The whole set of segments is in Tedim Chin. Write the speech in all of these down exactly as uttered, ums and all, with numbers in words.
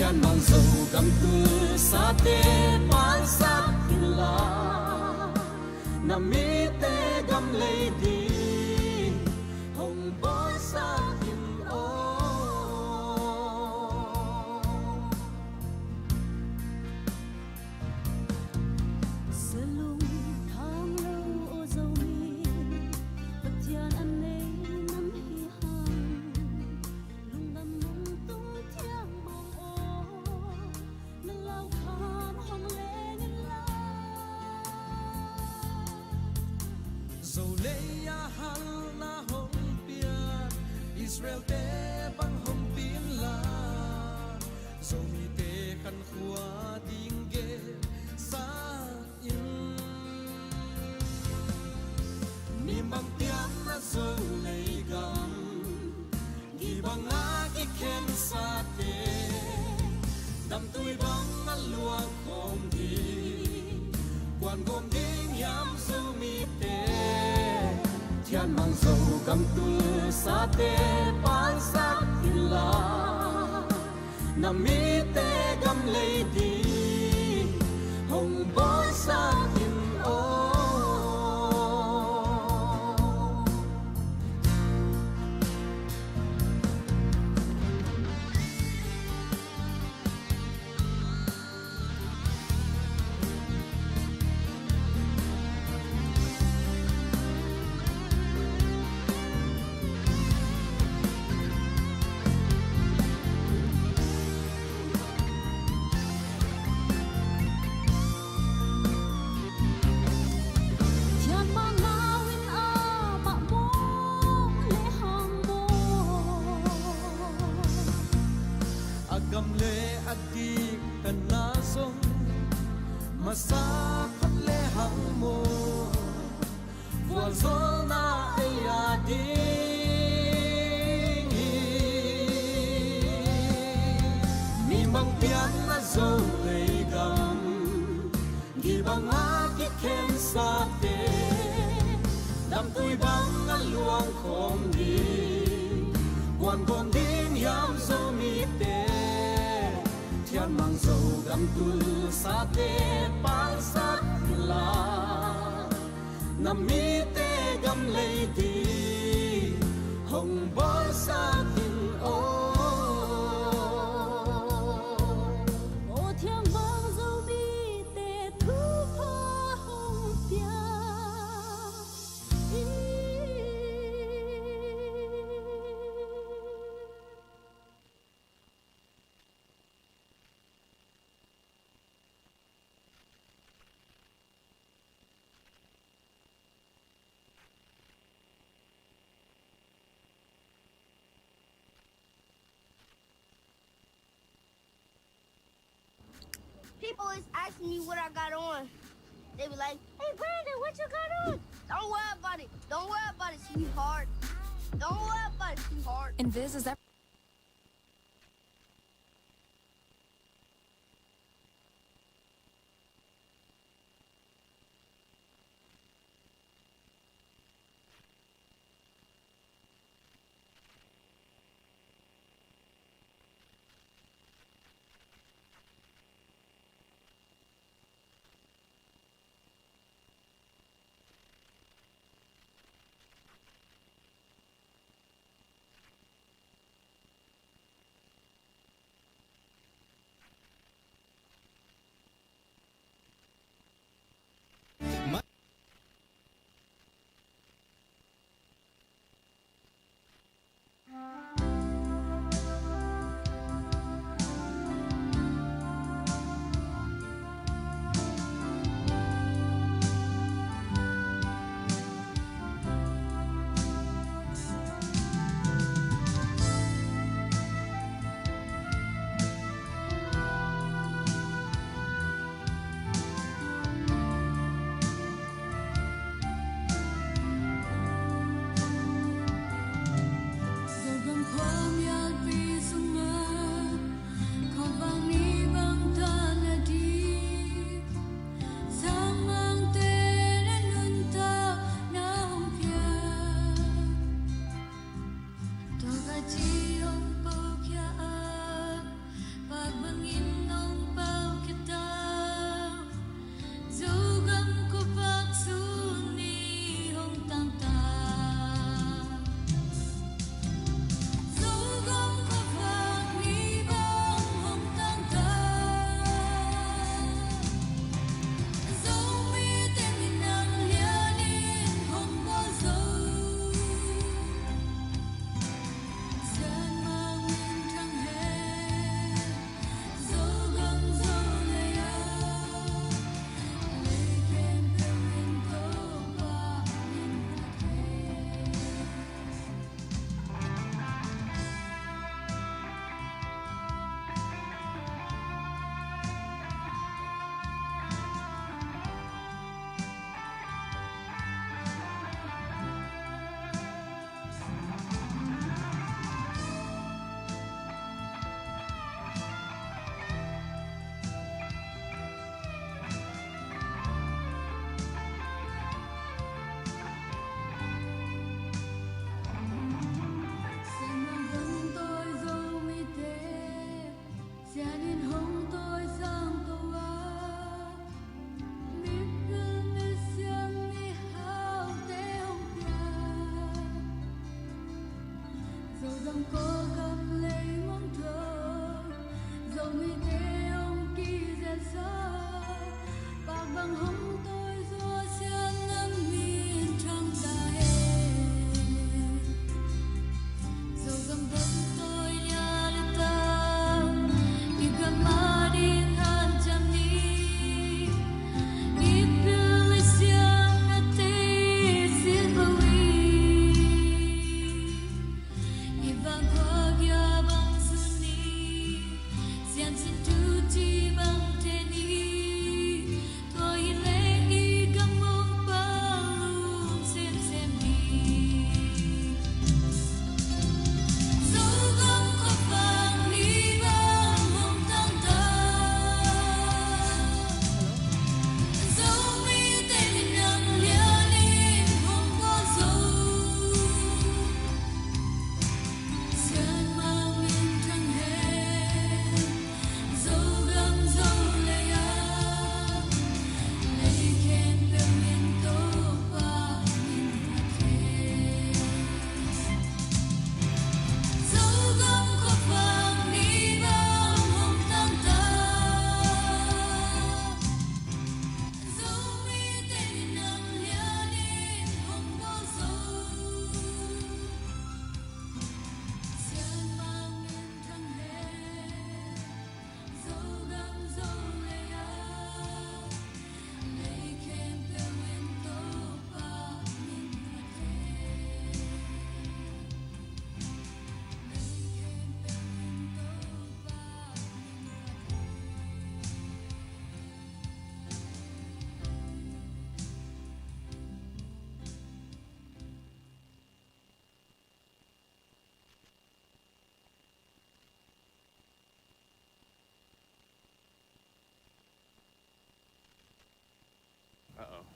Thianmang Zogam tulsate palsak inla, na mite gam lei ding hong bawisak in aw. Salung thang lo aw Zomi, Pathian a nei nam hi hang. Lungdam lungtum thiang mang aw, na lau khan hong leng in la. Zo lei a halna hong pian Israel-te bang hong pian la, Zomite khankhua ding gen sa in. Mi bang pian a Zo lei gam, gibang a kikhensate, damtui bang a luang khawm ding, kuan gawm ding hiam Zomite? Thianmang Zogam tulsate palsak inla, na mite gam lei ding hong bawisak in aw. Thianmang nau in amah mawng lehang maw, a gam le a diktatna zong masa phot lehang maw, vualzawlna ei a ding hi. Mi bang pian a Zo lei gam, gibang a kikhensate, damtui bang a luang khawm ding, kuan gawm ding hiam Zomite? Thianmang Zogam tulsate palsak inla, na mite gam lei ding hong bawisak in aw. Aw Thianmang Zomite thu pha hong pia. People is asking me what I got on. They be like, "Hey, Brandon, what you got on?" Don't worry about it. Don't worry about it, sweetheart. Don't worry about it, sweetheart. And this is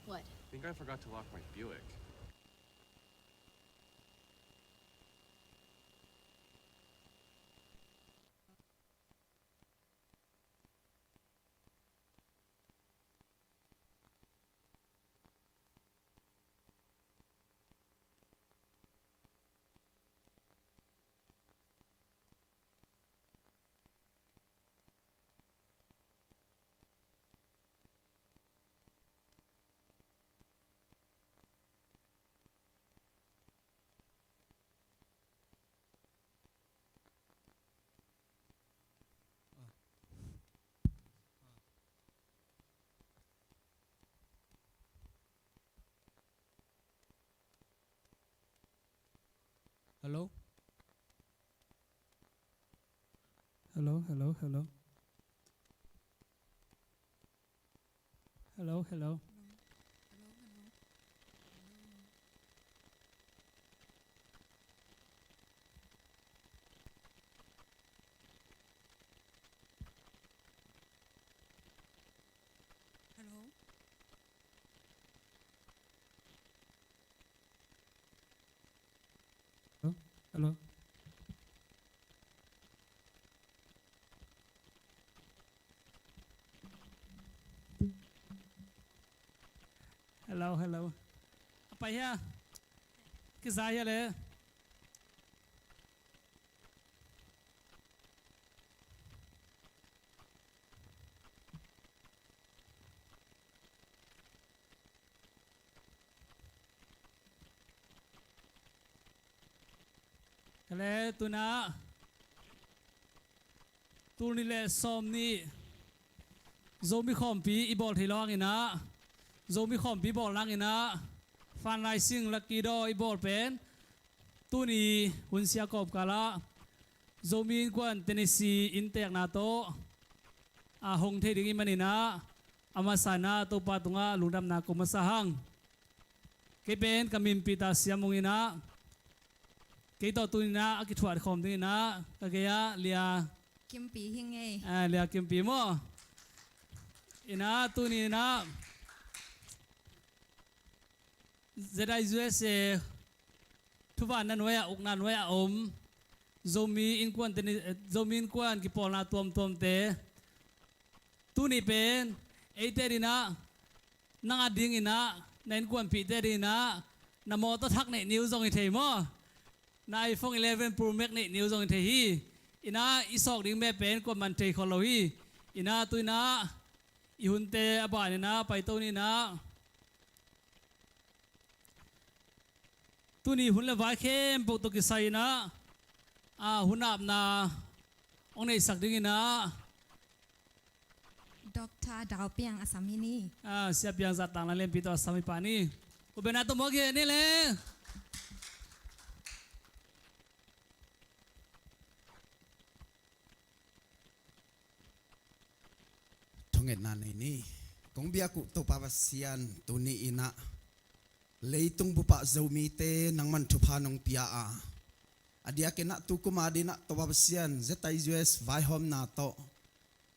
What? I think I forgot to lock my Buick. Hello? Hello, hello, hello. Hello, hello. Hello? Hello? Hello? Hello, hello. A pai hia? Kiza hia le? Kale tuna tul nih le sawm nih Zomi khawmpi i bawl thei lo hanginah, Zomi khawmpi bawl nanginah fundraising lucky draw i bawl pen tuni hun sia kawmkalah Zomi Innkuan Tennessee inntekna tawh a hong thei ding i maninah, a masa inah Topa tungah lungdamna ko masa hang. Kei pen ka min Peter Siam Mung inah, kei tawh tuninah a kithuah khawm dinginah ka gei-ah Lia Kimpi hi ngei. Ah, Lia Kimpi maw? Inah tuninah Z I U S A thuvanna nuai-ah, ukna nuai-ah om Zomi Innkuan teni, Zomi Innkuan kipawlna tuamtuamte tuni pen eite dinah, nang a dinginah, na innkuanpihte dinginah na mawtaw thak neih ni uh zong hi thei maw? Na iPhone eleven Pro Max neih ni uh zong hi thei hi. Inah i sawk ding me pen kuaman thei khol lo hi. Inah tuinah i hunte a baninah paito ninah tuni hun le vai khempeuh tawh kisai inah, a, hun apna hong neihsak dinginah Doctor Dau Piang a sam hi ni. A, Sia Piang zahtakna lianpi tawh a sam hi pah ni. Upena tawh mawk hi ni le. Thungetna nei ni. Kong biak uh Topa Pasian, tuni inah leitung bupah Zomite nangman thupha nong pia a, a diakinah tu kum a dinah Topa Pasian Z I U S vaihawmna tawh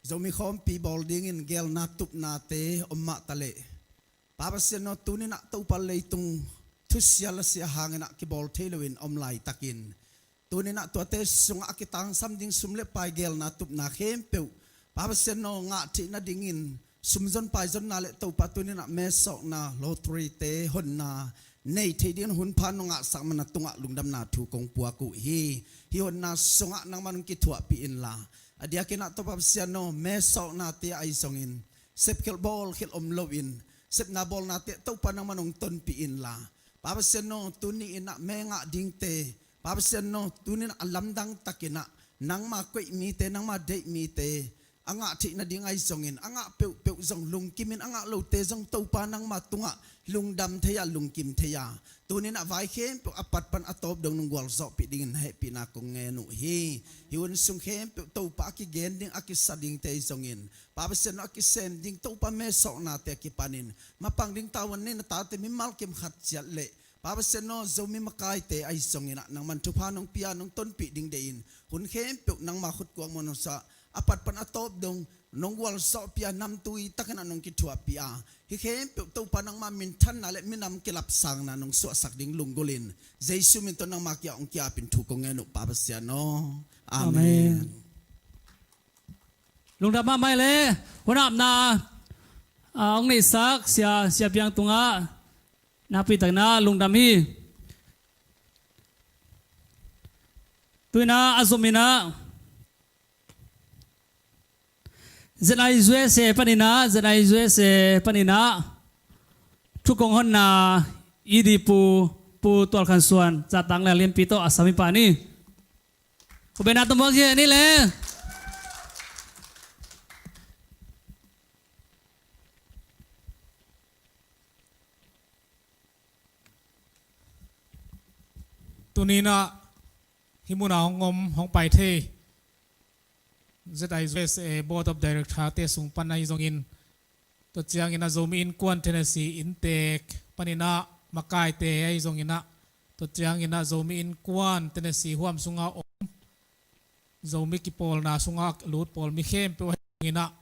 Zomi khawmpi bawl dingin gelna tupnate om mah taleh, Pa Pasian aw, tuninah Topa leitung thusia lasia hanginah kibawl thei loin om laitakin, tuninah tuate sungah a kitangsam ding sum le pai gelna tupna khempeuh, Pa Pasian aw, ngah theih nadingin sumzon paizonna le Topa tuninah mesawkna lottery-te honna nei theih dingin hunpha nong ngahsak man a tungah lungdamna thu kong puak uh hi. Hih honna sungah nangman hong kithuahpih inla, a diakinah Topa Pasian aw, mesawknate ahi zongin sepkhelh bawlkhelh om loin sepna bawlnate Topa nangman hong tonpih inla, Pa Pasian aw, tuni inah me ngah dingte, Pa Pasian aw, tuninah a lamdang takinah nangma koih mite, nangma deih mite a ngah theih nading ahi zongin, a ngah peuhpeuh zong lungkimin, a ngah lote zong Topa nangma tungah lungdam thei-a, lungkim thei-a, tuninah vai khempeuh a pat pan a tawp dong nong gualzawhpih dingin na hehpihna kong ngen uh hi. Hih hun sung khempeuh Topa a kigen ding, a kisa dingte ahi zongin, Pa Pasian aw, a kisem ding Topa mesawknate a kipanin mapang ding tavuan nei na tate mimal kim khat ciat le, Pa Pasian aw, Zomi makaite ahi zonginah nangman thupha nong pia, nong tonpih ding deihin hun khempeuh nangma khutkuak mawh nong sa, a pat pan a tawp dong nong gualzawhpih a, namtui takin ah nong kithuahpih a, hih khempeuh Topa nangma minthanna le minam kilapsangna nong suahsak ding lunggulhin Jesu min tawh nangma kiang hong kiapin thu kong ngen uh, Pa Pasian aw. Amen. Amen. Lungdam mahmah le hunahna a hong neihsak sia, sia piang tungah nakpi takin ah lungdam hi. Tu-in ah a zom in ah Z I U S A panin ah, Z I U S A panin ah thu kong honna E D Pu, Pu Tual Khan Suan, zatang le lianpi tawh a sam hi pah ni. Ko bena tawh muak hi ni le. Tuni-in ah hih mun ah hong om, hong pai thei Z I U S A Board of Director-te sung pan ahi zongin, tua ciangin ah Zomi Innkuan Tennessee inntek panin ah makaite ahi zongin ah, tua ciangin ah Zomi Innkuan Tennessee huam sunga om, Zomi kipawlna sunga lut pawl mi khempeuh ahi zongin ah,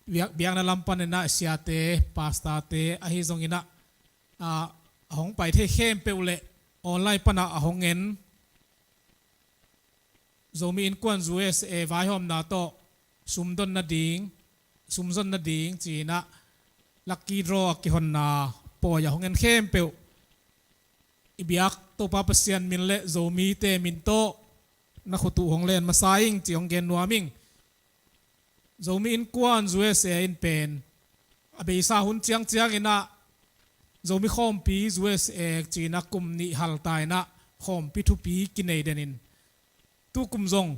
biak, biakna lam panin ah siate, pastor-te ahi zongin ah, a, a hong pai thei khempeuh le online pan ah a hong en Zomi Innkuan U S A vaihawmna tawh sumdon nading, sumzon nading ci-in ah lucky draw a kihonna pawi a hong en khempeuh i biak Topa Pasian min le Zomite min tawh na khut uh hong len masa ing ci hong gen nuam ing. Zomi Innkuan U S A in pen a beisa hun ciangciangin ah Zomi Khawmpi U S A ci-in ah kum nih halta in ah khawmpi thupi kinei den in, tu kum zong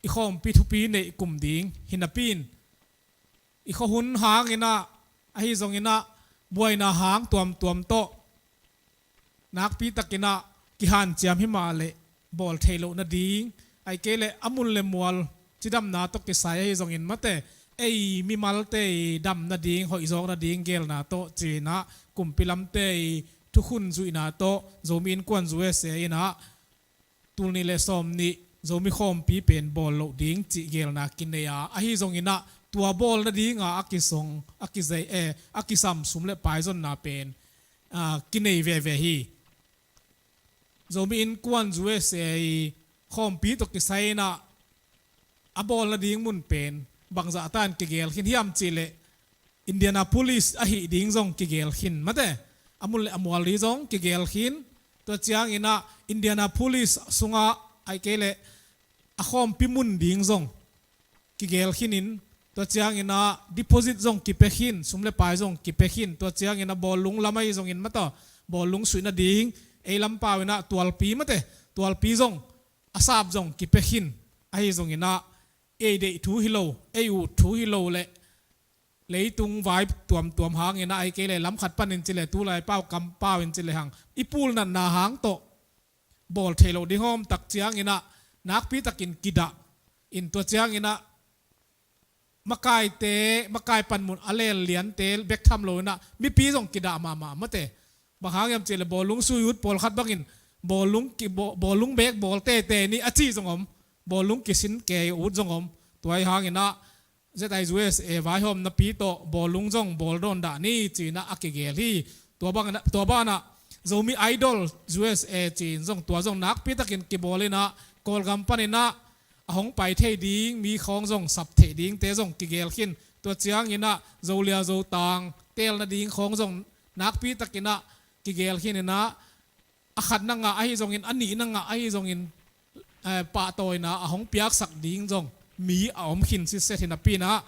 i khawmpi thupi neih kum ding hi napi-in, i khuahun hangin ah, ahi zongin ah buaina hang tuamtuam tawh nakpi takin ah kihanciam hi mah leh bawl thei loh nading, ahih kei leh a mun le mual cidamna tawh kisai ahi zongin mate, ei mimalte i dam nading, hoih zawk nading geelna tawh ci-in ah kumpi lamte i thukhun zuihna tawh Zomi Innkuan U S A in ah tul nih le sawm nih Zomi Khawmpi pen bawl loh ding cih geelna kinei a, ahi zongin ah tua bawl nading a a kisong, a kizei, eh, a kisam sum le pai zonna pen, ah, kinei veve hi. Zomi Innkuan U S A i khawmpi tawh kisai in ah a bawl nading mun pen bangzah tan kigeel khin hiam cih leh Indianapolis ahih ding zong kigeel khin mate, a mun le a mual ding zong kigeel khin. Tua ciangin ah Indianapolis sungah ahih kei leh a khawmpi mun ding zong kigeel khin in, tua ciangin ah deposit zong kipia khin, sum le pai zong kipia khin, tua ciangin ah bawlung lam ahi zongin mate, bawlung suih nading ei lam pau in ah tualpi mate, tualpi zong, a sap zong kipia khin, ahi zongin ah ei deih thu hi lo, ei ut thu hi lo leh leitung vai tuamtuam hangin ah, ahih kei leh lam khat panin ci leh tulai pau kam pau in ci lehang i pulnatna hang tawh bawl thei loh ding hawm tak ciangin ah nakpi takin kidah in, tua ciangin ah makaite, makai panmun a lel liante bek tham lo in ah mipi zong kidah mahmah mate. Bang hang hiam cih leh bawlung suih ut pawlkhat bangin bawlung ki, baw-, bawlung bek bawl tete ni a ci zong om, bawlung kisin kei ut zong om. Tua ahih hangin ah Z I U S A vaihawmnapi tawh bawlung zong bawl dawn dah ni ci-in ah a kigeel hi. Tua bang, tua banah Zomi Idol U S A ci-in zong tua zong nakpi takin kibawl in ah Kawlgam panin ah a hong pai thei ding mi khawng zong sap theih dingte zong kigeel khin. Tua ciangin ah Zolia Zotang teel nading khawng zong nakpi takin ah kigeel khin in ah, a khatna ngah ahi zongin, a nihna ngah ahi zongin, eh, pahtawina a hong piaksak ding zong mi a om khin sitset hi napi-in ah,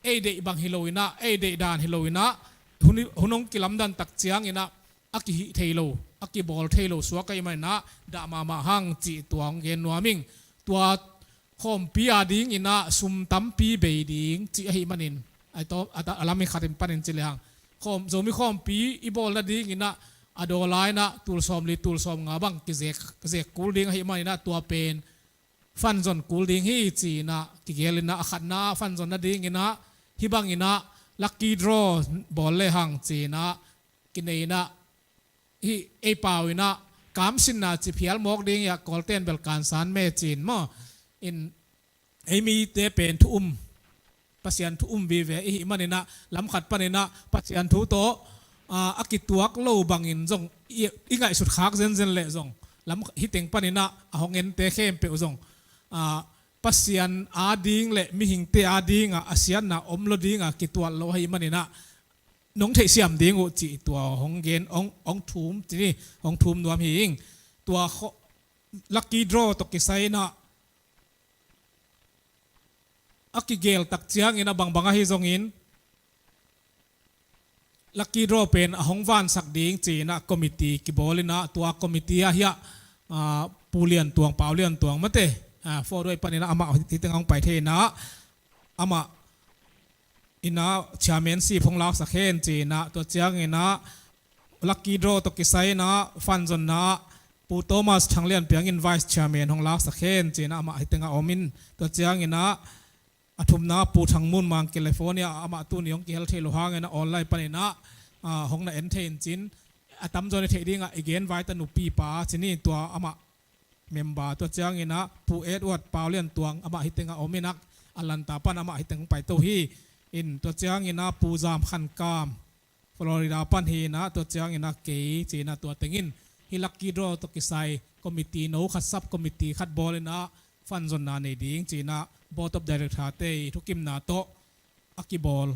ei deih bang hi lo in ah, ei deih dan hi lo in ah, hun, hun hong kilamdan tak ciangin ah a kihih thei lo, a kibawl thei lo suak ahih manin ah dah mahmah hang cih tua hong gen nuam ing. Tua khawmpi a dingin ah sum tampi bei ding cih ahih manin, a, a lam i khatin panin ci lehang, khawm, Zomi khawmpi i bawl nadingin ah a daw lai-in ah tul sawmli, tul sawmnga bang kizek, kizek kul ding ahih manin ah tua pen fund zon kul ding hi ci-in ah kigeel in ah, a khatna fund zon nadingin ah hih bangin ah lucky draw bawl lehang ci-in ah kinei in ah, hih ei pau in ah kamsinna ci phial mawk ding hi a, Kawlten bel kansan me ci-in maw, in ei mite pen thu um Pasian thu um vive i hih maninah lamkhat paninah Pasian thu tawh a, a kituak lo bangin zong i, i ngaihsut khak zenzen leh zong lam hiteng paninah a hong ente khempeuh zong a, Pasian ading le mihingte adingah a siatna om lo dingah kituat lo ahih maninah nong theihsiam ding uh cih tua hong gen, hong, hong thum, cini hong thum nuam hi ing. Tua kho-, lucky draw tawh kisai inah a kigel tak ciangin a bangbang ahi zongin lucky draw pen a hong vansak ding ci-inah committee kibawl inah tua committee ah hiah, ah, Pu Lian Tuang, Pau Lian Tuang mate, ah, forward paninah amah hiteng hong pai thei inah amah inah chairmanship hong laksak hen ci-inah tua cianginah lucky draw tawh kisai inah fund zonna ah Pu Thomas Thang Lian Piang in vice chairman hong laksak hen ci-inah amah hitengah om in tua cianginah a thumna Pu Thang Mun Mang California ah amah tuni hong kihel thei lo hangin a online paninah, ah, hong na en thei in cin a tamzaw in i theih dingah i gen vai ta nupi pa cini tua amah member tua cianginah Pu Edward Pau Lian Tuang amah hitengah om inah a lanta pan amah hiteng pai to hi. In tua cianginah Pu Zam Khan Kam Florida pan hi inah tua cianginah kei ci-inah tua tengin hih lucky draw tawh kisai committee no khat sub committee khat bawl inah fund zonna nei ding ci-inah board of director te i thukimna tawh a kibawl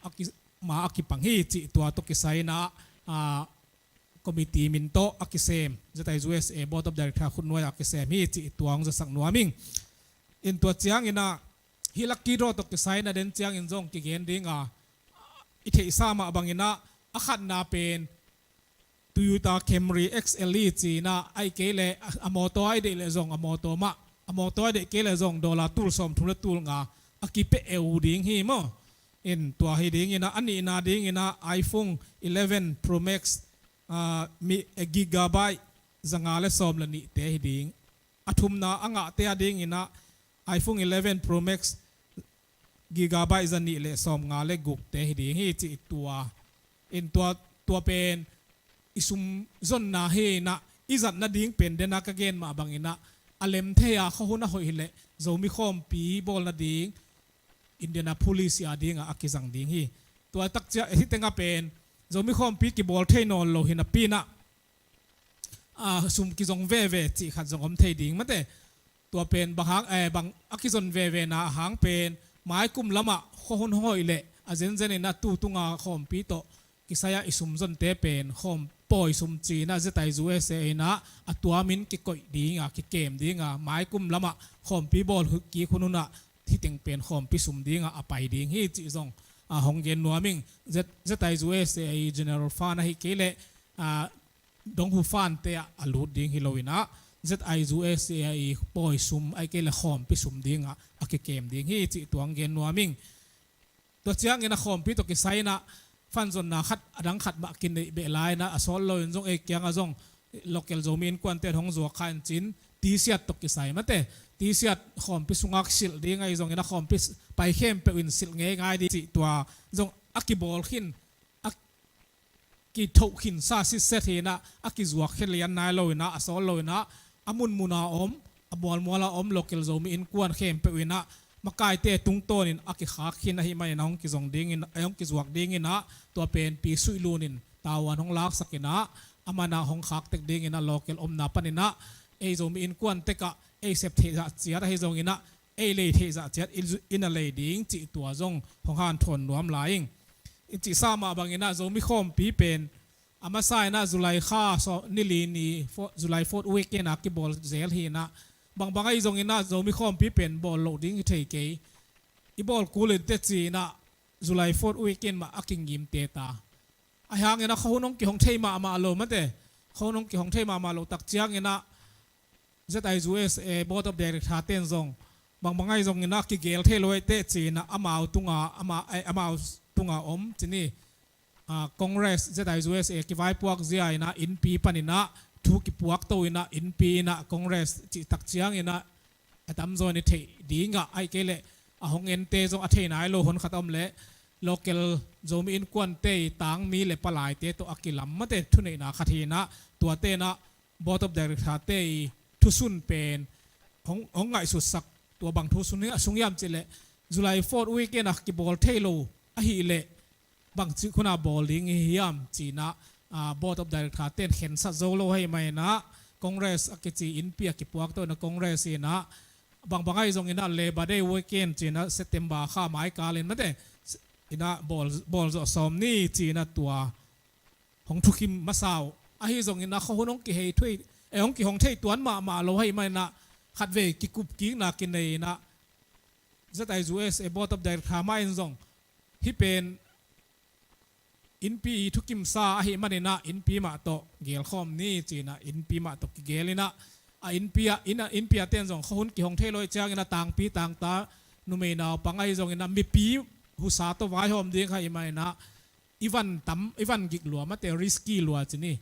a ki, ma a kipang hi cih tua tawh kisai inah, ah, committee min tawh a kisem Z I U S A board of director khutnuai a kisem hi cih tua hong zasak nuam ing. In tua cianginah hih lucky draw tawh kisai inah den ciangin zong kigen dinga i theihsa mah banginah a khatna pen Toyota Camry X L E ci-inah ahih kei leh a, a mawtaw a i deih leh zong a mawtaw mah a mawtaw a i deih kei leh zong dollar tul sawmthum le tul nga a kipia eu ding hi maw. In tua hi dinginah a nihna dinginah iPhone eleven Pro Max, ah, mi, eh, gigabyte zanga le sawm le nihte hi ding. A thumna a ngahte a dinginah iPhone eleven Pro Max gigabyte zanih le sawmnga le gukte hi ding hi cih tua. In tua, tua pen i sum zonna hi inah i zat nading pen dena ka gen mah banginah a lem thei a khuahun a hoih hileh Zomi khawmpi bawl nading Indianapolis a dingah a kizang ding hi. Tua tak ciah hih tengah pen Zomi khawmpi kibawl thei nawn lo hi napi inah a, sum kizong veve cih khat zong om thei ding mate. Tua pen bang hang, eh, bang a kizon vevena a hang pen maikum lamah khuahun hong hoih leh a zenzen inah tu tunga khawmpi tawh kisai ah i sum zonte pen khawm pawi sum ci-inah Z I U S A inah a tuamin kikoih dinga kikem dinga maikum lamah khawmpi bawl kik hun unah hiteng pen khawmpi sum dinga a pai ding hi cih zong, ah, hong gen nuam ing. Z, Z I U S A General Fund ahih kei leh, ah, donghu fund te ah a lut ding hi lo inah Z I U S A i pawi sum ahih kei leh khawmpi sum dingah a kikem ding hi cih tua hong gen nuam ing. Tua ciangin a khawmpi tawh kisai inah fund zonna khat a dang khat mah kineih beh lai inah a sawt lo in zong ei kiangah zong local Zomi innkuante hong zuak kha in cin T-shirt tawh kisai mate T-shirt khawmpi sungah silh ding ahi zongin a khawmpi pai khempeuh in silh ngeingai ding cih tua zong a kibawl khin a kithoh khinsa sitset hi inah a kizuak khia lian nai lo inah a sawt lo inah a munmuna om a mualmuala om local Zomi innkuan khempeuh inah makaite tungtawnin a kikhak khin ahih manin a hong kizong dingin a hong kizuak ding inah tua pen Pi Suih Lun in tavuan hong laksak inah a mana hong khak tek ding inah local omna pan inah ei Zomi innkuan tekah ei sep theih zah ciat ahi zong inah ei lei theih zah ciat i zu-, i na lei ding cih tua zong hong hanthawn nuam lai ing. I cihsa mah bang inah Zomi khawmpi pen a masa inah July kha saw ni li ni fo-, July fourth weekend a kibawl zel hi inah bangbang ahi zong inah Zomi khawmpi pen bawl loh ding hi thei kei. I bawl kul in teh ci inah July fourth weekend mah a kingim teta. Ahi hangin a khuahun hong kihong thei mahmah lo mate khuahun hong kihong thei mahmah lo tak ciang inah Z I U S A Board of Director ten zong bangbang ahi zong inah kigel thei lo ahi teh ci inah amau tunga ama, eh, amau tunga om cini, ah, Congress Z I U S A kivaipuak zia inah innpi pan inah thu kipuak to inah innpi inah Congress cih tak ciang inah a tamzaw in i theih dingah ahih kei leh a hong ente zong a thei nai lo hun khat a om leh local Zomi innkuante i tangmi le palaite tawh a kilam mate thuneihna khat hi inah tuate inah Board of Director te i thusun pen hong, hong ngaihsutsak tua bang thusun hi a sung hiam cih leh July fourth weekend ah kibawl thei lo ahih leh bangci hun ah bawl ding i hiam ci-in ah, ah, Board of Director ten khensat zo lo ahih manin ah Congress a kici innpi a kipuak tawh in ah Congress in ah bangbang ahi zongin ah Labour Day weekend ci-in ah September kha mai kal in mate in ah bawl, bawl zawh sawm ni ci-in ah tua hong thukim masa uh. Ahi zongin ah khuahun hong kihei thei, eh, hong kihong thei tuan mahmah lo ahih manin ah khatvei kikup kikna kinei in ah Z I U S A Board of Director mah in zong hih pen innpi i thukimsa ahih manin ah innpi mah tawh gelkhawm ni ci-in ah innpi mah tawh kigel in ah, a innpi ah, inn ah, innpi ah ten zong khuahun kihong thei lo ahih ciangin ah tangpi tangta numei naupang ahi zongin ah mipi husa tawh vaihawm ding ahih manin ah i van tam, i van gik lua mate, risky lua ci ni.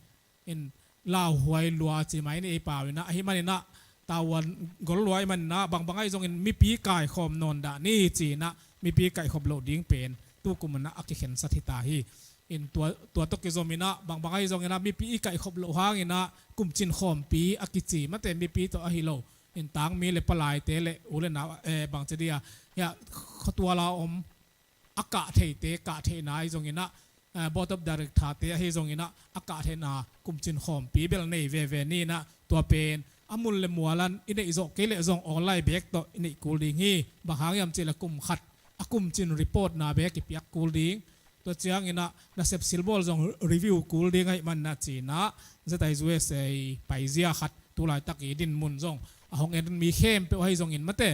In lauhuai lua ci mai ni ei pau in ah, ahih manin ah tavuan gol lua ahih manin ah bangbang ahi zongin mipi kaikhawm nawn dah ni ci-in ah mipi kaihkhop loh ding pen tukum in ah a kikhensat hi ta hi. In tua, tua tawh kizom in ah bangbang ahi zongin ah mipi i kaihkhop loh hangin ah kumcin khawmpi a kici mate mipi tawh ahi lo in tangmi le palaite le u le nau, eh, bangci dia, hiah khuatual a om a kah theite kah theihna ahi zongin ah, eh, Board of Director te ahi zongin ah a kah theihna kumcin khawmpi bel nei veve ni in ah tua pen a mun le mual ah i neih zawh kei leh zong online bek tawh i neih kul ding hi. Bang hang hiam cih leh kum khat a kumcin report na bek i piak kul ding. Tua ciangin ah nasep silbawl zong review kul ding ahih manin ah ci-in ah Z I U S A paizia khat tulaitak i dinmun zong a hong en mi khempeuh ahi zongin mate,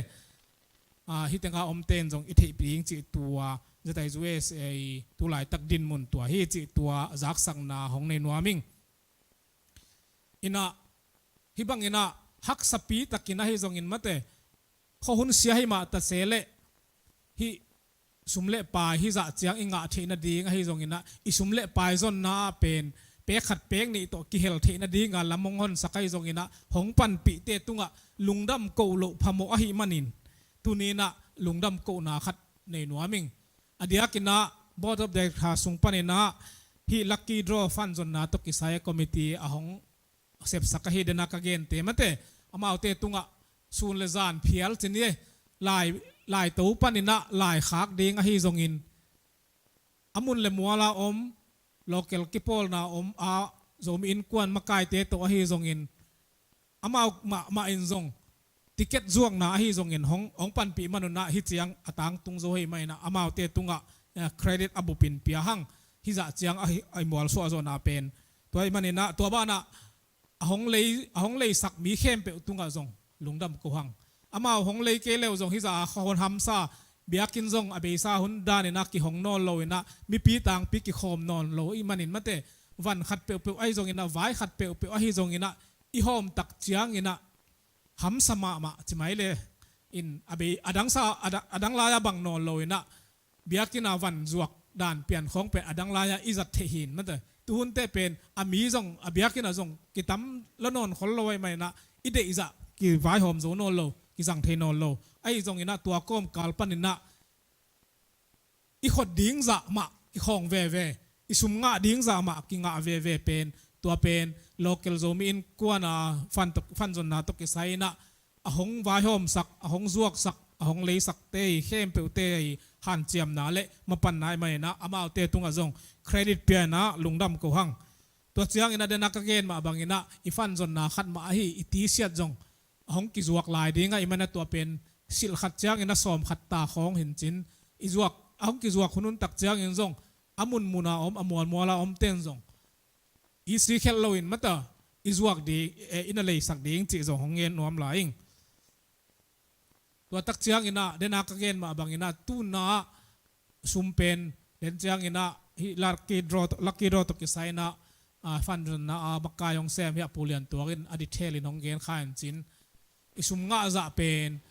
ah, hih tengah omte in zong i theihpih ding cih tua Z I U S A tulaitak dinmun tua hi cih tua zaksakna hong nei nuam ing. In ah hih bangin ah haksapi takin ahi zongin mate, khuahun sia hi mah ta se leh hih sum le pai hih zah ciang i ngah theih nading ahi zongin ah i sum le pai zonna ah pen pek khat pek nih tawh kihel theih nading a lam hong honsak ahi zongin ah hong panpihte tungah lungdam koh loh phamawh ahih manin tuni in ah lungdam kohna khat nei nuam ing. A diakin ah Board of Director sung panin ah hih lucky draw fund zonna tawh kisai a committee a hong sepsak ahi dena ka gente mate, amaute tungah sun le zan phial ci ni, lai, lai to panin ah lai khak ding ahi zongin a mun le mual a om local kipawlna om a Zomi Innkuan makaite tawh ahi zongin amau mahmah in zong ticket zuakna ahi zongin hong, hong panpih manun ah hih ciang a tangtung zo ahih manin ah amaute tungah, eh, credit a bupin pia hang. Hih zah ciang a hi, a hi mualsuah zawhna pen tua ahih manin ah tua banah a hong lei, a hong leisak mi khempeuh tungah zong lungdam ko hang. Amau hong lei kei leu zong hih zah a khuahun hamsa biakinn zong a beisa hun danin ah kihong nawn lo in ah mipi tangpi kikhawm nawn lo ahih manin mate, van khat peuhpeuh ahi zongin ah vai khat peuhpeuh ahi zongin ah i hawm tak ciangin ah hamsa mahmah ci mai le in a bei, a dangsa, a dang, a dang lai-a bang nawn lo in ah biakinn a van zuak dan pian khawng pen a dang lai-a i zat theih hi in mate, tuhunte pen a mi zong a biakinn ah zong kitam la nawn khol lo ahih manin ah i deihzah kivaihawm zo nawn lo, kizang thei nawn lo. Ahi zongin ah tua kawmkal panin ah i khot ding zah mah kikhawng veve, i sum ngah ding zah mah kingah veve pen, tua pen local Zomi Innkuan a fund, fund zonna tawh kisai in ah a hong vaihawmsak, a hong zuaksak, a hong leisakte i khempeuhte i hanciamna le mapanna ahih manin ah amaute tungah zong credit pia in ah lungdam ko hang. Tua ciangin ah dena ka gen mah bangin ah i fund zonna khat mah ahi i T-shirt zong a hong kizuak lai ding ahih manin ah tua pen silh khat ciangin ah sawm khat ta khawng hi in cin, i zuak, a hong kizuak hunhun tak ciangin zong a munmun a om, a mualmual a omten zong i si khelh loin mate, i zuak ding, eh, i na leisak ding cih zong hong gen nuam lai ing. Tua tak ciangin ah dena ka gen mah bangin ah tuna sum pen den ciangin ah hih lucky draw, lucky draw tawh kisai in ah, ah, fund zonna a makai hong sem hi a Pu Lian Tuak in a detail in hong gen kha in cin, i sum ngah zah pen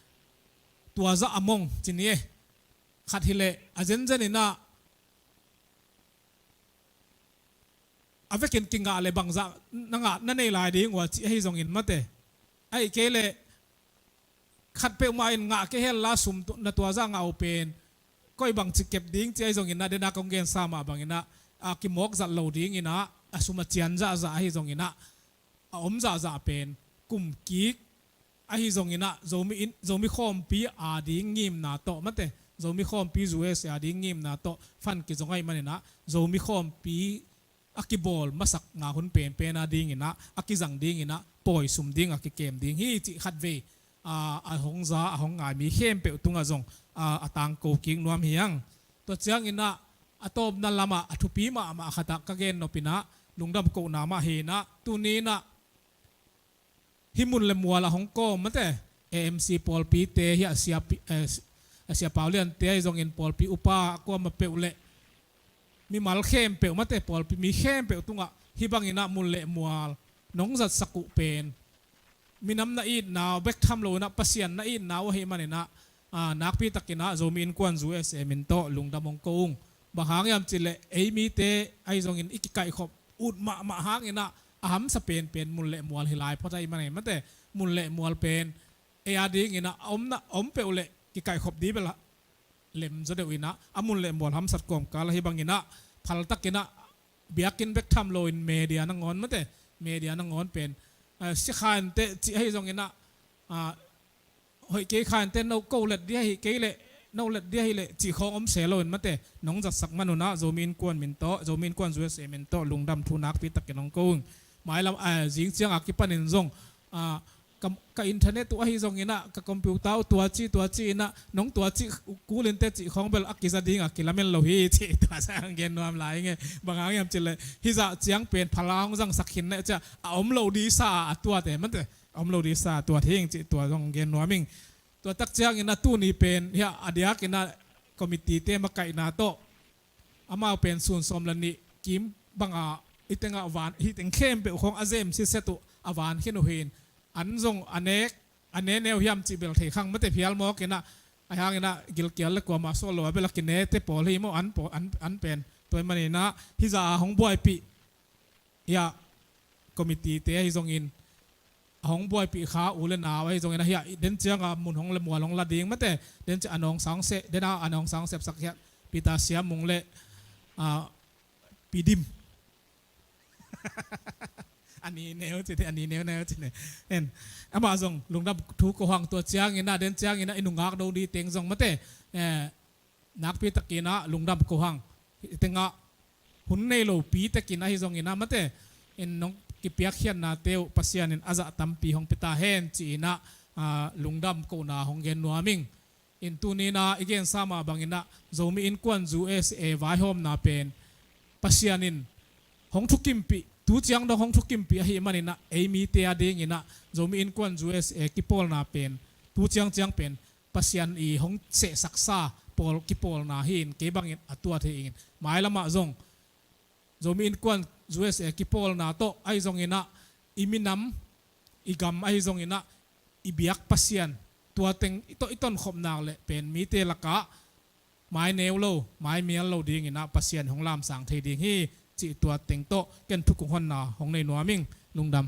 tua zah a mong ci ni e. Khat hi leh a zenzen in ah a vekin kingah le bangzah na ngah na nei lai ding uh a cih ahi zongin mate, ahih kei leh khat peuhmah in ngah kei hen la sum tu-, na tua zah ngah uh pen koi bangci kep ding cih ahi zongin ah dena kong gensa mah bangin ah, a, kimawk zat lo dingin ah a sum a cian zahzah ahi zongin ah a om zahzah pen kum kik ahi zongin ah Zomi in, Zomi khawmpi a ding ngimna tawh mate, Zomi khawmpi U S A a ding ngimna tawh fan kizong ahih maninah Zomi khawmpi a kibawl masak nga hun penpen a dinginah a kizang dinginah pawisum ding a kikem ding hi cih khatvei a, a hong za a hong ngai mi khempeuh tungah zong a, a tangko kik nuam hi ang. Tua cianginah a tawpna lamah a thupi mahmah khatah ka gen nopinah lungdam kohna mah hinah tuninah hih mun le mual a hong kawm mate A M C pawlpite hi a sia, pi- eh, a sia Pau Liante ahi zongin pawlpi upa a kuama peuh le mimal khempeuh mate pawlpi mi khempeuh tungah hih banginah mun le mual nong zatsak uh pen minam na itna uh bek tham loinah Pasian na itna uh ahih maninah a, nakpi takinah Zomi Innkuan U S A min tawh lungdam hong ko ung. Bang hang hiam cihleh ei mite ahi zongin i kikaihkhop ut mahmah hanginah a hamsa penpen mun le mual hi lai phot ahih manin mate mun le mual pen ei a dinginah a omna a om peuh le kikaihkhop dih bel lem zaw deuh inah a mun le mual hamsat kawmkal ahi banginah phaltakinah biakinn bek tham loin media nangawn mate media nangawn pen a, si kha inteh cih ahi zonginah a, hoih kei kha inteh no ko let dih ahi kei leh no let dih ahi leh cih khawng om se loin mate nong zatsak manunah Zomi Innkuan min tawh Zomi Innkuan U S A min tawh lungdam thu nakpi takin hong ko ung. Mailam a, zing cianga kipanin zong a, ka, ka internet uh ahi zonginah ka computer uh tuaci tuaci inah nong tuaci kulinte cih khawng bel a kiza dinga kilamen lo hi cih tua sang gen nuam lai nge. Bang hang hiam cihleh hizah ciang pen phala hong zangsak khin neh cia a om lo disa a tuate mate a om lo disa a tuat hing cih tua zong gen nuam ing. Tua tak cianginah tuni pen hiah a diakinah committee-te makaihna tawh amau pen sun sawm le nih kim banga i tengah van hi teng khempeuh khawng a zem siset uh a van khin uh hin an zong a nek a ne neu hiam cih bel thei khang mate phial mawkinah a hanginah gilkial le kuamah sawh lo a bel a kinete pawl hi maw an, pawl, an, an pen tua hi maninah hizah a hong buaipih hiah committee-te ahi zongin a hong buaipih kha u le nau ahi zongin a hiah den cianga mun hong le mual hong la ding mate den ciang a nawngsa hong seh dena a nawngsa hong sepsak hiah Peter Siam Mung le a, Pidim a ni neu cite a ni neu neu cite en amah zong lungdam thu ko hang tua cianginah den cianginah i nungak do dih teng zong mate eh, nakpi takinah lungdam ko hang. Hih tengah hun nei lopi takin ahi zonginah mate in nong kipiakkhiatnate uh Pasian in a zah tampi hong pia ta hen ci-inah a, lungdam kohna hong gen nuam ing. In tuninah i gensa mah banginah Zomi Innkuan U S A vaihawmna pen Pasian in hong thukimpih tu ciang dong hong thukimpih ahih maninah ei mite a dinginah Zomi Innkuan U S A kipawlna pen tu ciang ciang pen Pasian i hong sehsaksa pawl kipawlna hi in kei bangin a tuat hi in mailamah zong Zomi Innkuan U S A kipawlna tawh ahi zonginah i minam i gam ahi zonginah i biak Pasian tua teng i tawh i tonkhopnak le pen mite lakah mai neu lo mai mial lo dinginah Pasian hong lamsang thei ding hi cih tua teng tawh ken thukung honna hong nei nuam ing. Lungdam.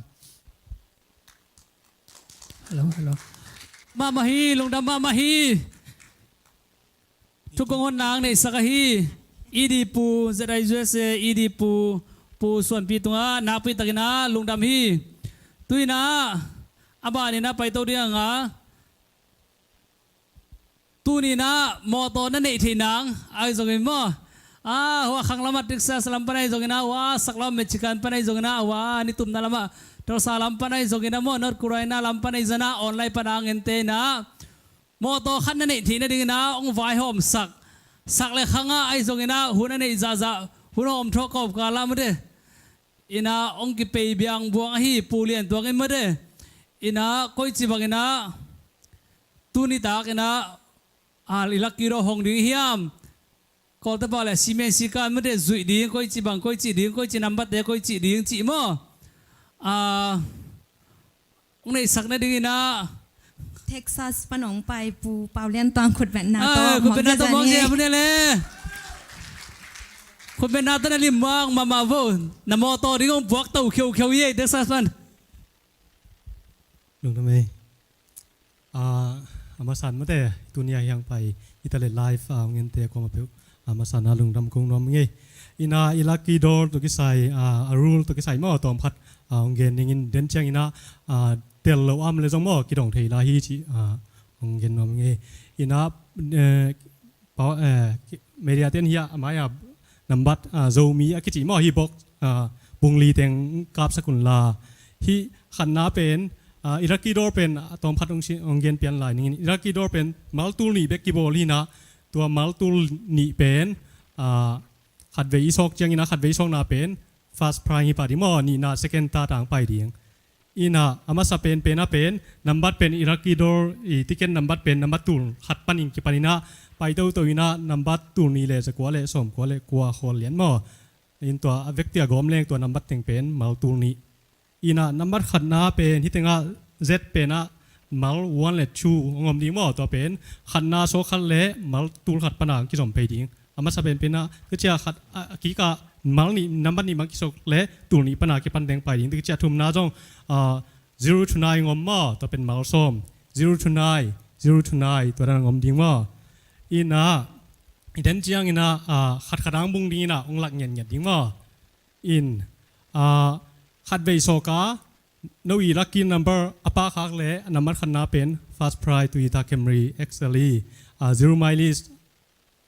Hello, hello. Mahmah hi, lungdam mahmah hi. Thukong honna ang neihsak ahi. E D Pu Z I U S A, E D Pu, Pu Suanpi tungah nakpi takinah lungdam hi. Tuinah a baninah paito ding anga tuninah mawtaw na neih theih nang ahi zongin maw? A, hua khang lamah Texas lam pan ahi zonginah, hua sak lamah Michigan pan ahi zonginah, hua nitumna lamah Tulsa lam pan ahi zonginah maw, North Carolina lam pan ahi zonginah, online pan a ngente inah mawtaw khat na neih theih nadinginah hong vaihawmsak sak le khangah ahi zonginah hun a neih zahzah hun a om thawh kawmkal ah mate inah hong kipei biang buang ahi Pu Lian Tuang in mate inah koici banginah tuni takinah a, i lucky draw hong ding hiam? Kawlte pau le simen sikan mate zuih ding koici bang koici ding koici nambatte koici ding cih maw? A, hong neihsak nadinginah Texas pan hong pai Pu Pau Lian Tuang khutbetna tawh khutbetna tawh mawk zia mune le khutbetna tawh na lim mawk mahmah vo. Na mawtaw ding hong puak to kheukheu hi ei Texas pan. Lungdam ei. A, a masan mate tunia hiang pai i tale live a hong ente a kuama peuh a masan a lungdam kong nuam ngei. Ina i lucky draw tawh kisai a, a rule tawh kisai maw tawm khat a hong gen dingin den ciangina a, tel lo am le zong maw kidong thei lai hi ci a hong gen nuam ngei. Ina eh, Pau, eh, media ten hi a, a mai a nambat, ah, Zomi a kici maw, hi bok, ah, bung li teng kapsak un la. Hi khatna pen, ah, i lucky draw pen, ah, tawm khat hong si, hong gen pian lai ning in. I lucky draw pen mal tul nih bek kibawl hi na, tua mal tul nih pen, ah, khatvei i sawk ciangin a, khatvei i sawkna pen first prize hi pah ding maw, nihna second ta tang pai ding. Ina, a masa penpen a pen, nambat pen i lucky draw, i ticket nambat pen, nambat tul khat panin kipanin a, pai toto ina, nambat tul nih le za kua le sawm kua le kua khawl lian maw. In tua, a vekpi a gawm leng tua nambat teng pen, mal tul nih. Ina, nambat khatna pen, hi tenga Z pen a, mal one le two, hong om ding maw, tua pen, khatna sawk khat le, mal tul khat pana, kizom phei ding. A masa penpen a, tua cia khat, a, a kika mal nih, nambat nih bang kisawk le, tul nih pana kipan teng pai ding. Tua cia thumna zong, a, zero to nine ngom maw, tua pen mal sawm. Zero to nine, zero to nine, tua dan ngom ding maw. Ina, i den ciang ina, a, khat khat ang bung ding ina, ong lak ngiat ngiat ding maw. In, a, khatvei sawka, no i lucky number, a pa khak le, a nambat khatna pen, first prize, Toyota Camry X L E, a, zero mileage,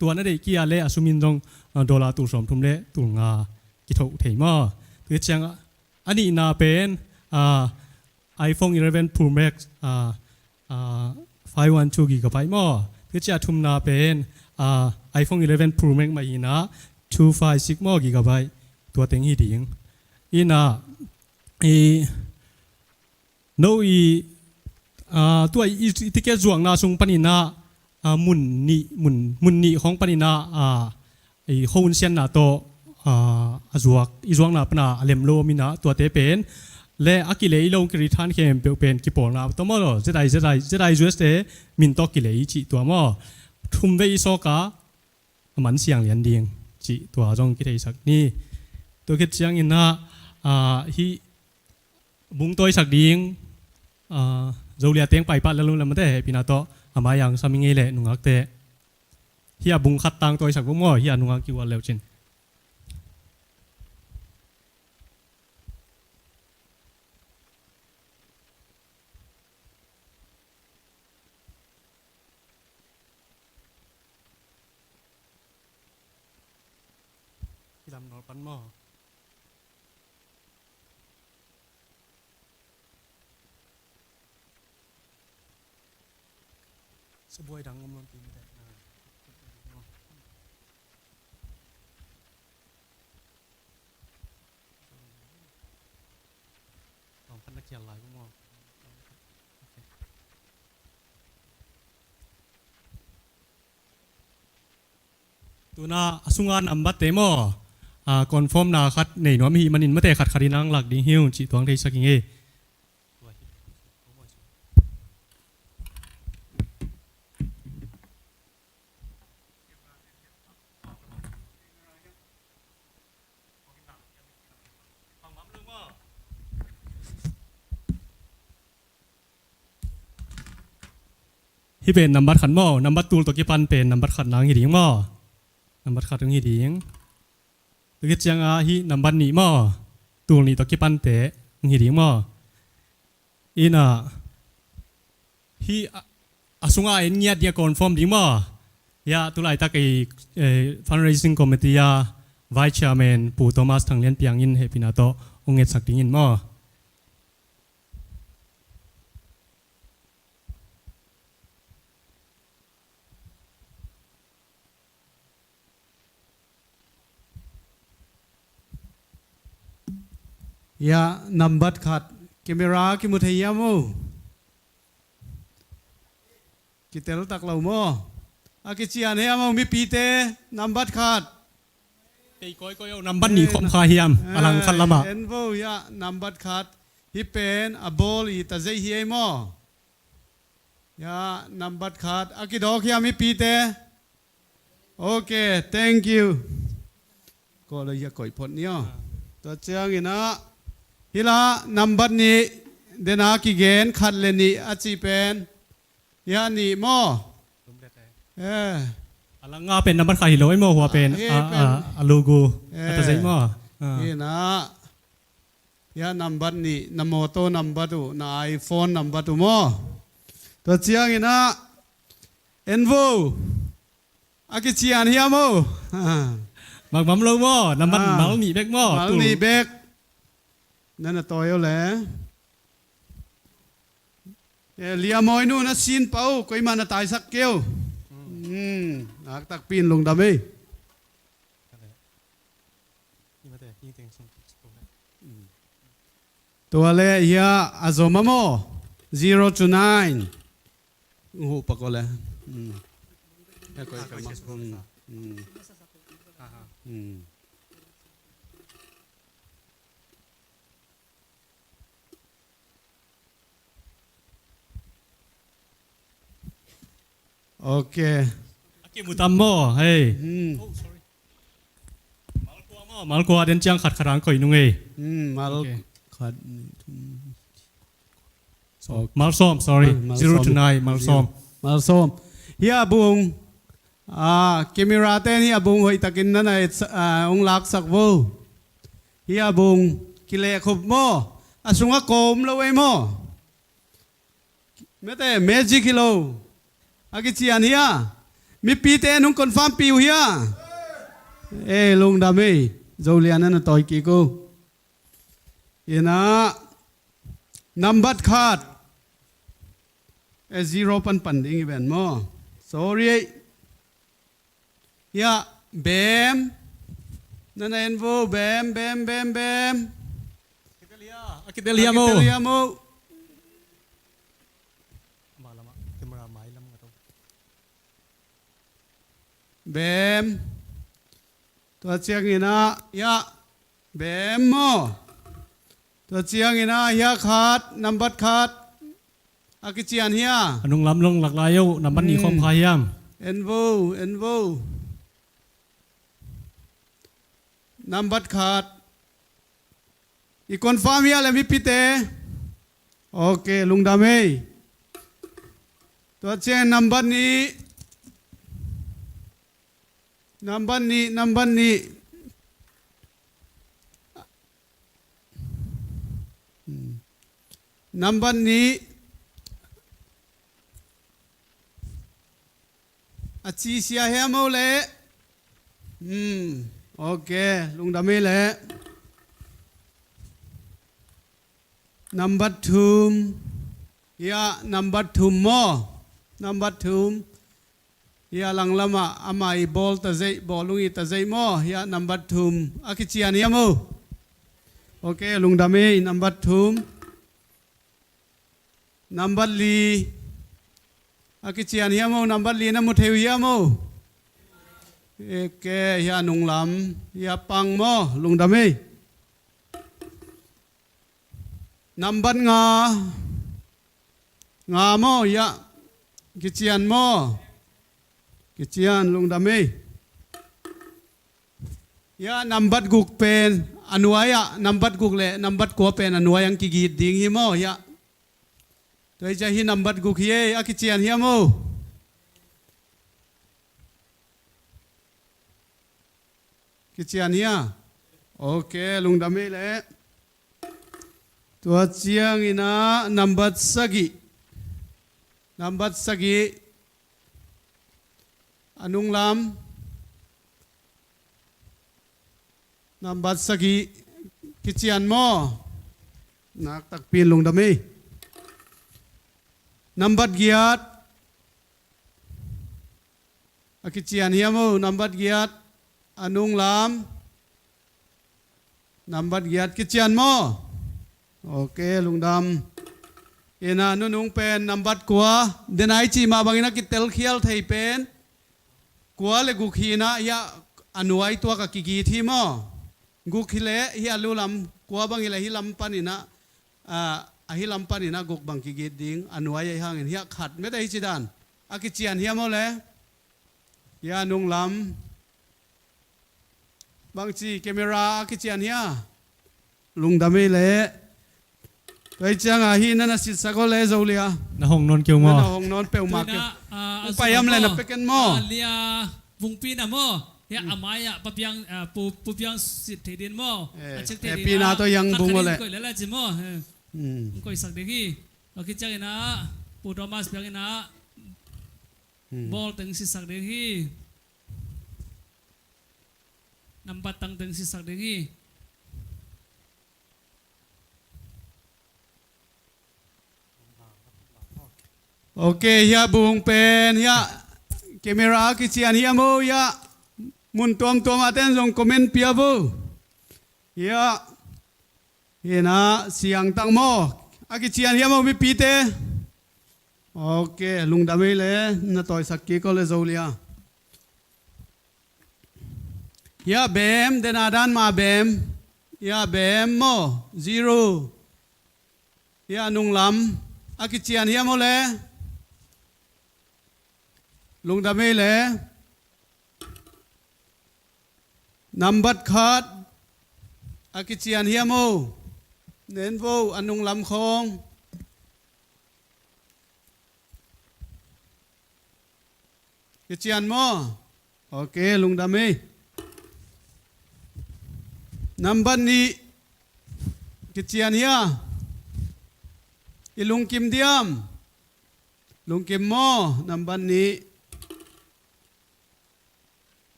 tua na deih kia le a sumin zong, ah, dollar tul sawm thum le tul nga kitho thei maw. Tua ciang a nihna pen, ah, iPhone eleven Pro Max, ah, ah, five one two gigabyte maw. Tua ciang a thumna pen, ah, iPhone eleven Pro Max mah hi na two five six maw gigabyte. Tua teng hi ding. Ina, i, no i, ah, tua i, i ticket zuakna sung panin a, ah, mun nih, mun, mun nih khawng panin a, ah, i khawng sianna tawh, ah, a zuak, i zuakna pana a lem lo om ina, tuate pen, le a kilei lo kiri than khempeuh pen kipawlna tawh maw lo, Z I, Z I, Z I U S te min tawh kilei cih tua maw. Thum vei i sawka, a man siang lian ding, cih tua zong kitheisak ni. Tua khit ciangin a, ah, hih bung tawisak ding, ah, Zolia teng paipah lel uh lamate hehpihna tawh, a mai ang sam i ngei leh nungakte. Hih a bung khat tang tawisak bung maw, hih a nungak kiual leucin. Kilam nawl pan maw. Sabuai dang om lam pi mate. Tawm khat na khial lai maw. Tuna a sunga nambat te maw, a, confirm na khat nei nuam hi manin mate khat khat in ang lak ding hi ung cih tuang theisak ing e. Hih pen nambat khat maw, nambat tul tawh kipan pen nambat khat nang hi ding maw. Nambat khat nang hi ding. Tua khit ciang a hih nambat nih maw, tul nih tawh kipante nang hi ding maw. Ina, hih a, a sunga en ngiat ding a confirm ding maw. Ya, tulaitak ei, eh, fundraising committee a vice chairman Pu Thomas Thang Lian Piang in hehpihna tawh ong ngetsak dingin maw. Ya, nambat khat. Camera kimu thei hiam o? Kitel tak lo maw? A kician hiam o mipite? Nambat khat. Kei kawikawi o, nambat nih khawm kha hiam? A lang khat lamah. En vo ya, nambat khat. Hih pen a bawl i ta zei hi ei maw? Ya, nambat khat. A kidawk hiam mipite? Ok, thank you. Ko lo ya koi phot ni aw. Tua ciangin a, hih la nambat nih, dena kigen khat le nih a ci pen. Ya nih maw. Eh. A lang nga pen nambat khat hi lo ei maw, hua pen. Hih a, pen. A, a logo. Eh. A ta zei maw. A. Hih na. Ya nambat nih, na motor nambat uh, na iPhone nambat uh maw. Tua ciangin a, en vo. A kician hiam o? Makmam lo maw? Nambat mal nih bek maw? Mal nih bek. Na na tawi o le. Lia mawi nu na sin pau, koima na taisak keu. Naktakpi in lungdam ei. Tua le hia a zom a maw? Zero to nine. Huh pak o le. Ok. A kimu tam maw hei. Mal kua maw, mal kua den ciang khat khat ang koih nung ei. Mal khat. Mal sawm, sorry. Zero to nine, mal sawm. Mal sawm. Hia bung. Camera ten hia bung hoihtakin nana et ung laksak vo. Hia bung kilehkhup maw? A sungah kawm lo ei maw? Mete magic hi lo. A kician hia? Mipite nung confirm pi uh hia? Ei lungdam ei. Zolian nana tawi kik uh. Ina. Nambat khat. E zero panpan ding i ven maw? Sorry ei. Hia bem. Nana en vo bem bem bem bem. A kitel hia maw? Bem. Tua ciangin ah hia bem maw? Tua ciangin ah hia khat, nambat khat. A kician hia? A nunglam long laklai uh nambat nih khawm kha hiam? En vo, en vo. Nambat khat. I confirm hia le mipite? Ok, lungdam ei. Tua ciang nambat nih. Nambat nih, nambat nih. Nambat nih. A ci sia hiam o le. Ok, lungdam ei le. Nambat thum. Hia nambat thum maw? Nambat thum. Hia langlamah ama i bawl ta zeih, bawlung i ta zeih maw? Hia nambat thum. A kician hiam o? Ok, lungdam ei, nambat thum. Nambat li. A kician hiam o? Nambat li na mu thei uh hiam o? Ok, hia nunglam. Hia pang maw? Lungdam ei. Nambat nga. Nga maw, hia. Kician maw? Kician, lungdam ei. Hia nambat guk pen a nuai ah, nambat guk le nambat kua pen a nuai ang kigit ding hi maw, hia. Tua hi ciah hi nambat guk hi ei, a kician hiam o? Kician hia? Ok, lungdam ei le. Tua ciangin ah nambat sagih. Nambat sagih. A nunglam. Nambat sagih. Kician maw? Naktakpi in lungdam ei. Nambat giat. A kician hiam o? Nambat giat. A nunglam. Nambat giat kician maw? Ok, lungdam. Ina nunung pen nambat kua. Denai cih mah bangin a kitelkhial thei pen. Kua le guk hi ina, hia a nuai tuak a kigit hi maw? Guk hi le hia lu lam, kua bang hi le hi lam pan ina, a hi lam pan ina guk bang kigit ding, a nuai ahi hangin hia khat mete hi ci dan. A kician hiam o le? Hia nunglam. Bangci camera a kician hia? Lungdam ei le. Tua hi cianga hi nana sitsak o le Zolia. Na hong nawn keu maw? Na hong nawn peuhmah keu. Upa hiam le na peken maw? Lia vungpi na maw? Hia a mai ah papiang, pu piang sit thei din maw? A cek thei din. Pina to yang bung o le. Koih le la ci maw? Koihsak ding hi. A kiciang ina pu Thomas piang ina. Bawl teng sitsak ding hi. nambat tang teng sisak ding hi. Ok, hiah bung pen hiah camera a kician hiam o, hiah mun tuamtuam ah ten zong comment pia vo. Hiah, hi na, siang tak maw? A kician hiam o mipite? Ok, lungdam ei le, na tawisak kik o le Zolia. Hiah bem, dena dan ma bem. Hiah bem maw, zero. Hiah nunglam, a kician hiam o le? Lungdam ei le. Nambat khat, a kician hiam o? Nen vo, a nunglam khawng. Kician maw? Ok, lungdam ei. Nambat nih, kician hia? I lungkim diam? Lungkim maw? Nambat nih.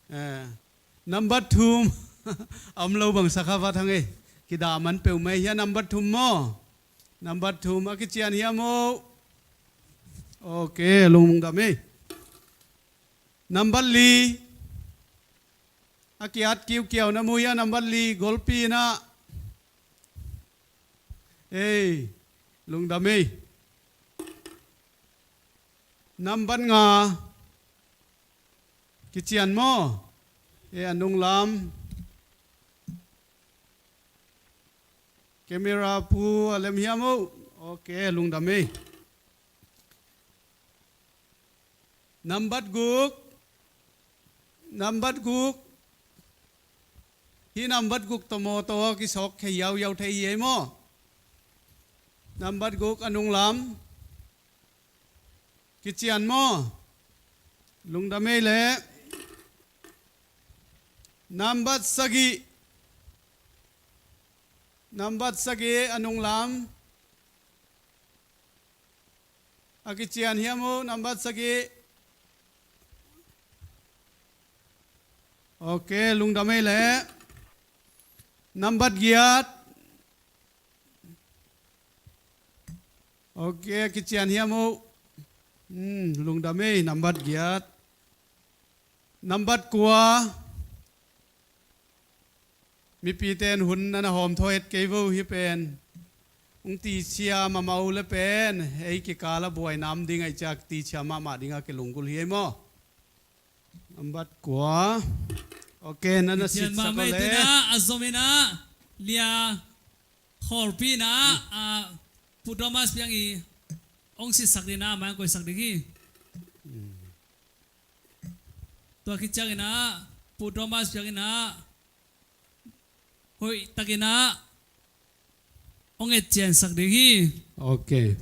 Eh, nambat thum. A om lo bang sa kha va thang ei. Kidah man peuhmah ei hia, nambat thum maw? Nambat thum, a kician hiam o? Ok, lungdam ei. Nambat li. A kiat kiukiau na mu hia, nambat li, golpi na. Ei, lungdam ei. Nambat nga. Kician maw? Ei, a nunglam. Camera pu a lem hiam o? Ok, lungdam ei. Nambat guk. Nambat guk. Hih nambat guk tawh mawtaw a kisawk khia yauyau thei hi ei maw? Nambat guk a nunglam. Kician maw? Lungdam ei leh. Nambat sagih. Nambat sagih a nunglam. A kician hiam o, nambat sagih? Ok, lungdam ei leh. Nambat giat. Ok, a kician hiam o? Hmm, lungdam ei, nambat giat. Nambat kua. Mipite in hun na na hawm thaw het kei vo hi pen. Hong tichia mahmah uh le pen ei kikal a buai nam ding ahih ciang tichia mahmah ding a kilunggulh hi ei maw? Nambat kua. Ok, na na sitsak uh le. Tua a zom in ah, Lia Khawlpi in ah, ah, Pu Thomas Piang i hong sitsak ding in ah, mai hong koihsak ding hi. Tua khit ciangin ah, Pu Thomas Piang in ah, hoih takin ah hong etciansak ding hi. Ok.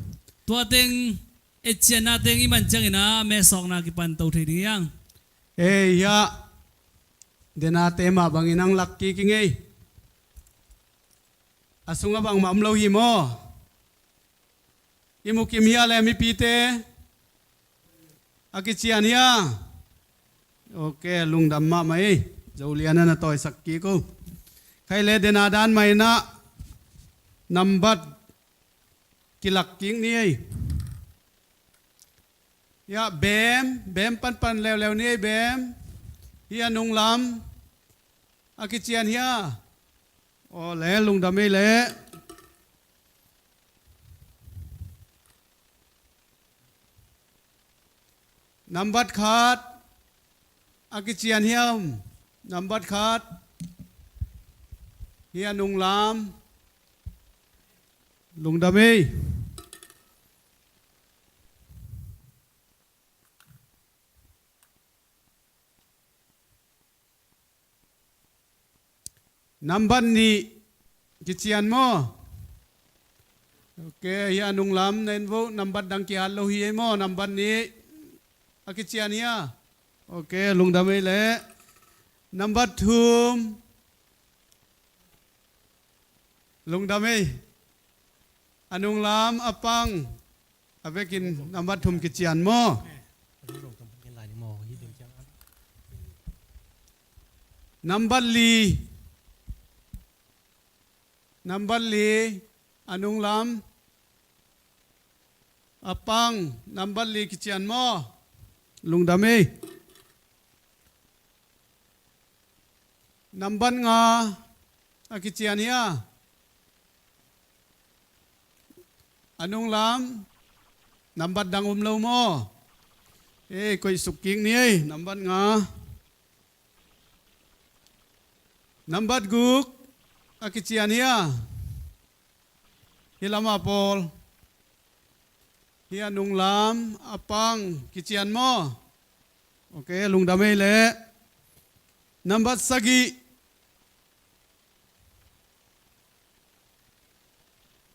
Tua teng, etcianna teng i man ciangin ah mehsawkna kipan to thei ding hi hang. Ei, hiah denate mah bangin hong lak kik ing ei. A sungah bangmah om lo hi maw? I mukim hia le mipite? A kician hia? Ok, lungdam mahmah ei. Zolian a na tawisak kik o. Khai le dena dan mah in ah nambat kilak kik ni ei. Hia bem, bem panpan leuleu ni ei bem. Hia nunglam. A kician hia? Aw le, lungdam ei leh. Nambat khat. A kician hiam? Nambat khat. Hia nunglam. Lungdam ei. Nambat nih kician maw? Ok, hia nunglam na en vo, nambat dang ki-at lo hi ei maw, nambat nih. A kician hia? Ok, lungdam ei leh. Nambat thum. Lungdam ei. A nunglam a pang. A vekin nambat thum kician maw? Nambat li. Nambat li a nunglam a pang. Nambat li kician maw? Lungdam ei. Nambat nga a kician hia? A nunglam nambat dang um lo maw? Ei, koih suk kik ni ei, nambat nga. Nambat guk a kician hia? Hi lama pawl. Hi a nunglam a pang kician maw? Ok, lungdam ei leh. Nambat sagih.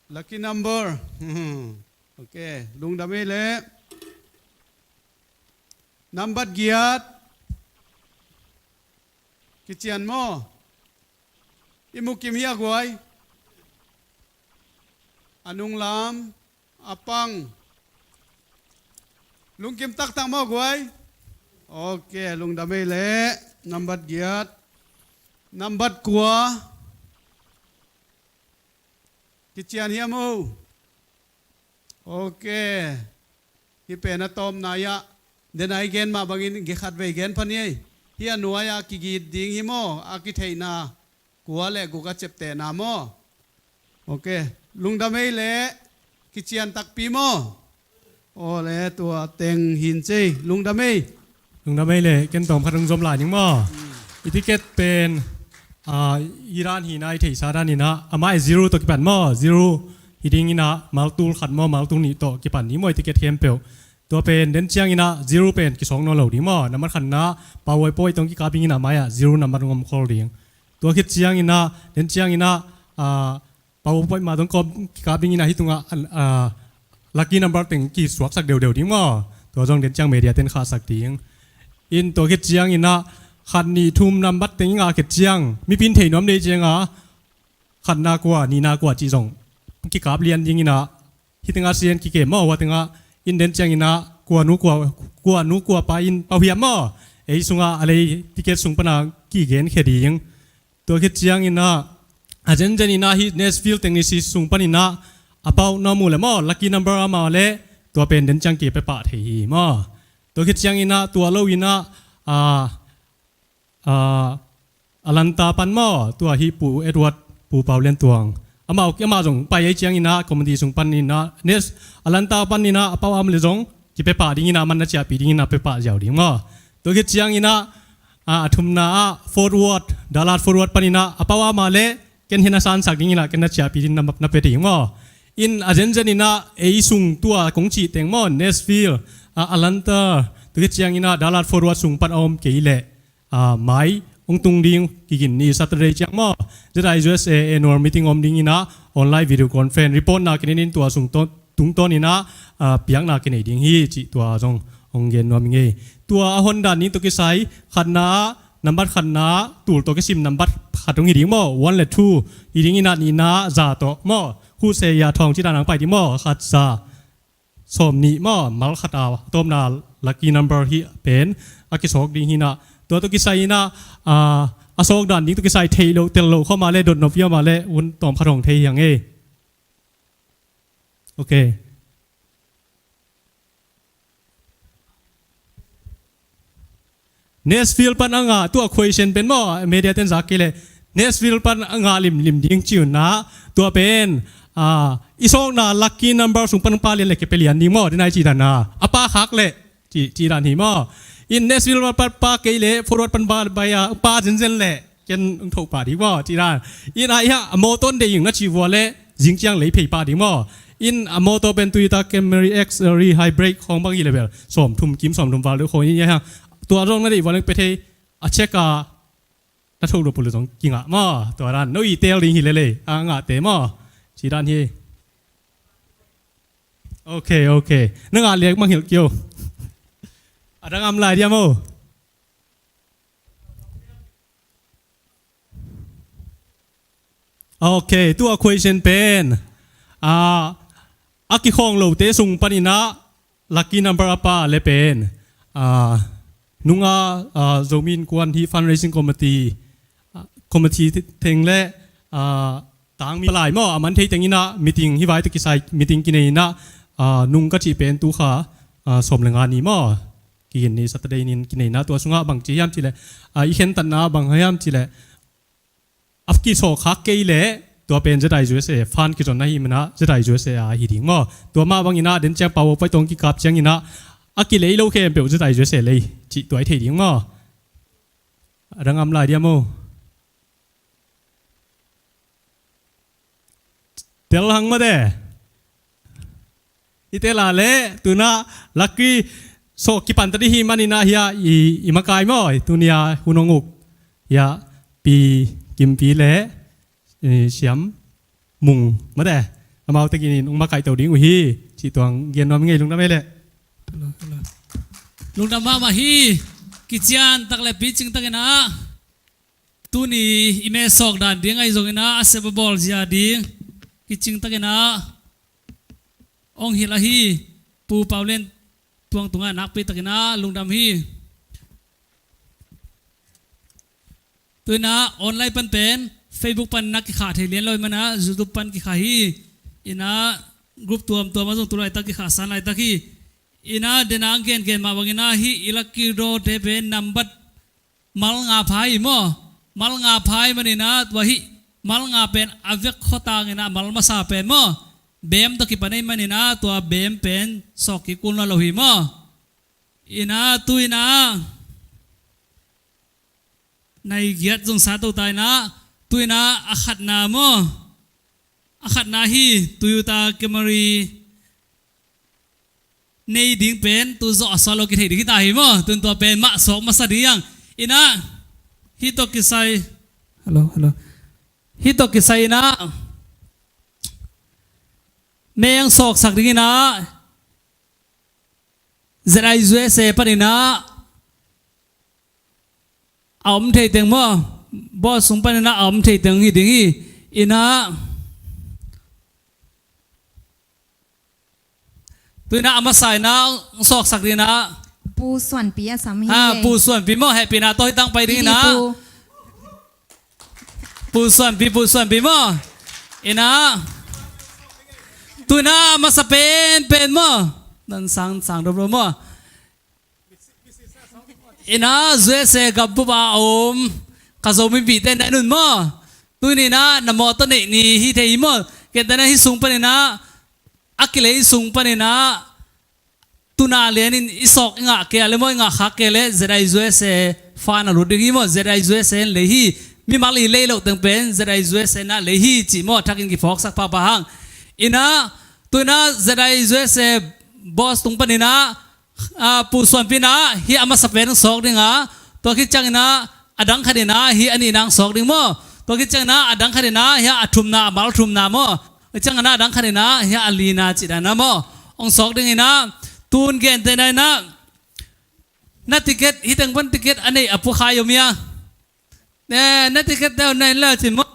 Lucky number. Ok, lungdam ei leh. Nambat giat. Kician maw? I mukim hia guai? A nunglam a pang. Lungkim taktak maw guai? Ok, lungdam ei leh. Nambat giat. Nambat kua. Kician hia maw? Ok. Hih pen a tawpna ah, den a i gen mah bangin khat vei gen pha ni ei. Hih a nuai-ah kigit ding hi maw, a kitheihna kua le guk a ciaptehna maw? Ok. Lungdam ei leh. Kician takpi maw? Aw le, tua teng hi in cei. Lungdam ei. Lungdam ei leh, ken tawm khat hong zom lai ning maw? I ticket pen, ah, i dan hi na, i theihsa dan hi na, a mai zero tawh kipan maw? Zero hi ding hi na, maltul khat maw, maltul nih tawh kipan ding maw, i ticket khempeuh. Tua pen den ciang hi na, zero pen kisawng nawn lo ding maw? Nambat khatna, power point tawh kikap ding hi na, mai-ah zero nambat hong om khol ding. Tua khit ciang hi na, den ciang hi na, ah, power point mah tawh kikap ding hi na, hih tungah, ah, lucky number teng kisuaksak deuhdeuh ding maw? Tua zong den ciang media ten khahsak ding. In tua khit ciang hi na, khat nih thum nambat teng i ngah khit ciang, mipi in theih nuam ding ciang a, khatna kua, nihna kua cih zong kikap lian ding hi na, hih tengah sian kikem maw, hua tengah in den ciang hi na, kua nu kua, kua nu kua pa in pau hiam maw? Ei sungah a lei ticket sung pana kigenkhia ding. Tua khit ciang hi na, a zenzen hi na, hih Nashville teng ni si sung pan hi na, a pau na mu le maw, lucky number a mu le, tua pen den ciang kipia pah thei hi maw? Tua khit ciang hi na, tua lo hi na, ah, ah, Atlanta pan maw, tua hih Pu Edward, Pu Pau Lian Tuang. Amau, amah zong pai ei ciang hi na, committee sung pan hi na, Nash-, Atlanta pan hi na, a pau a mu le zong kipia pah ding hi na, man na ciahpih ding hi na, pia pah ziau ding maw? Tua khit ciang hi na, ah, a thumna ah, Fort Worth, Dallas Fort Worth pan hi na, a pau a mu le, ken hi na sansak ding hi na, ken na ciahpih ding na, na pia ding maw? In a zenzen hi na, ei sung tua kong cih teng maw, Nashville, ah, Atlanta, tua khit ciang hi na, Dallas Fort Worth sung pan a om kei leh, ah, mai hong tung ding, kigin ni Saturday ciang maw, Z I U S A annual meeting om ding hi na, online video conference, report na kinei in tua sung tawh tungtawn hi na, ah, piakna kinei ding hi cih tua zong hong gen nuam ing ei. Tua a hon dan ding tawh kisai, khatna, nambat khatna, tul tawh kisim nambat khat hong hi ding maw, one le two hi ding hi na, nihna za tawh maw, khu se ya thawng cih dan hong pai ding maw, khat za sawm nih maw, mal khat a tawpna lucky number hih pen a kisawk ding hi na, tua tawh kisai hi na, ah, a sawk dan ding tawh kisai theih loh, tel loh khawm a le, dot nop hiam a le, hun tawm khat hong thei hi hang ei. Ok. Nashville pan a ngah, tua question pen maw, media ten zak kei leh. Nashville pan a ngah limlim ding ci uh na, tua pen, ah, i sawkna lucky number sung pan pa lian le kipia lian ding maw, den a i cih dan a. A pa khak leh. Ci, ci dan hi maw. In Nashville pan pa kei leh, Fort Worth pan pa, pa, pa zenzen leh. Ken hong thoh pah ding maw, ci dan. In a, ia, a mawtaw deih ing na cih vua leh, zing ciang lei phei pah ding maw. In a mawtaw pen Toyota Camry X three hybrid khawng bang hi leh bel, sawm thum kim, sawm thum val deuh khawng hi hang. Tua zong na deih vua leh pia thei, a check a, na thoh dawh pulh zong kingah maw. Tua dan, no i tel ding hi leh lei, a ngahte maw. Ci dan hi. Ok, ok. Na ngah liak mah hilh kei o. A dang om lai diam o. Ok, tua question pen, ah, a kikhawng lote sung paninah lucky number a pa le pen, ah, nunga, ah, Zomi Innkuan hih fundraising committee, ah, committee theng le, ah, tangmi palai maw, a man thei tenginah meeting, hih vai tawh kisai meeting kinei inah, ah, nung ka cih pen tu kha, ah, sawm le nga ni maw, kigin ni Saturday ni in kinei inah, tua sungah bang ci hiam cih leh, ah, i khentatna bang hiam cih leh, a kisawkkhak kei leh tua pen Z I U S A fan kizon ahi manah Z I U S A a hi ding maw. Tua mah banginah den ciang PowerPoint tawh kikap cianginah a kilei lo khempeuh Z I U S A lei cih tua i thei ding maw. A dang am lai dia maw. Tel hang mate. I tel a leh tunah lucky sawk kipanta dih hi maninah hiah i, i makai maw, i tunia hun hong uk hiah Pi Kimpi le, eh, Siam Mung mate, amau tekin in hong makaih to ding uh hi. Cih tuang gen nuam i ngei, lungdam ei leh. Lungdam mahmah hi. Kician tak le picing takinah tuni i mesawk dan ding ahi zonginah a sep a bawl zia ding kicing takinah hong hilh ahi Pu Pau Lian Tuang tungah nakpi takinah lungdam hi. Tuinah online pan pen Facebook pan na kikhah thei lian lo i manah YouTube pan kikhah hi. Inah group tuamtuam a zong tu laitak kikhah san laitak hi. Inah denang gengen mah banginah hih i lucky draw te pen nambat mal nga pha hi maw. Mal nga pha hi maninah tua hih mal nga pen a vek khuatanginah mal masa pen maw, bem tawh kipan ahi maninah tua bem pen sawk kik un lo hi maw. Inah tuinah nai giat zong sa to ta inah, tuinah a khatna maw, a khatna hi Toyota Camry nei ding pen tu zawh a suah lo kithei ding hi ta hi maw. Tun tua pen mah sawk masa ding hi hang. Inah hih tawh kisai. Hello, hello. Hih tawh kisai inah meng sawksak ding inah Z I U S A paninah a om thei teng maw, boss sung paninah a om thei teng hi ding hi. Inah tuinah a masa inah sawksak ding inah Pu Suanpi a sam hi. Ha, Pu Suanpi maw, hehpihna tawh hih tang pai ding inah. Pu Suanpi, Pu Suanpi maw. Inah tuinah a masa penpen maw, nan sang sang dom lo maw. Inah U S A gam bup a om ka Zomi mite na en un maw. Tuninah na mawtaw neih ni hi thei hi maw. Kentena hih sung paninah a kilei sung paninah tuna lianin i sawk i ngah kei a le maw, i ngah khak kei a le Z I U S A fan a lut ding hi maw. Z I U S A in lei hi. Mimal i lei loh teng pen Z I U S A inah lei hi cih maw, thakin kiphawksak pahpah hang. Inah tuinah Z I U S A boss tung paninah, ah, Pu Suanpi inah hih a masa pen sawk ding a, tua khit cianginah a dang khat inah hih a nihna sawk ding maw. Tua khit cianginah a dang khat inah hih a thumna, a mal thumna maw. Tua cianginah a dang khat inah hih a lina cih dan a maw, hong sawk ding inah. Tun gentehna inah na ticket, hih teng pan ticket a neih a pu khai om hia. Eh, na ticket deuh na in le cin maw.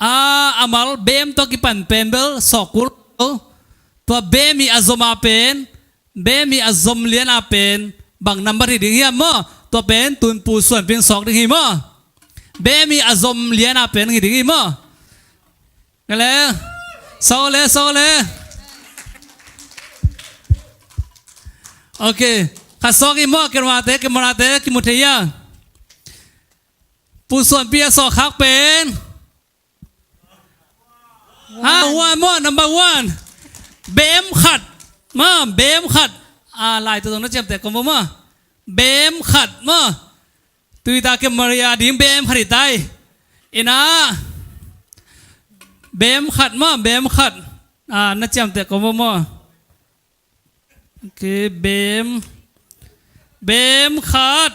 A, a mal bem tawh kipan pen bel sawk kul lo. Tua bem i a zom a pen, bem i a zom lian a pen bang nambat hi ding hiam maw? Tua pen tun Pu Suanpi in sawk ding hi maw? Bem i a zom lian a pen hi ding hi maw? Ka le. Sawk le, sawk le. Ok. Khat sawk hi maw, camera te, camera te kimu thei hia? Pu Suanpi a sawkkhak pen. Ha, one maw, number one. Bem khat. Ma, bem khat. A, lai tu zong na ciamteh kong maw. Bem khat maw. Tui ta ke Maria ding bem khat hi tai. Inah. Bem khat maw, bem khat. A, na ciamteh kong maw. Ok, bem. Bem khat.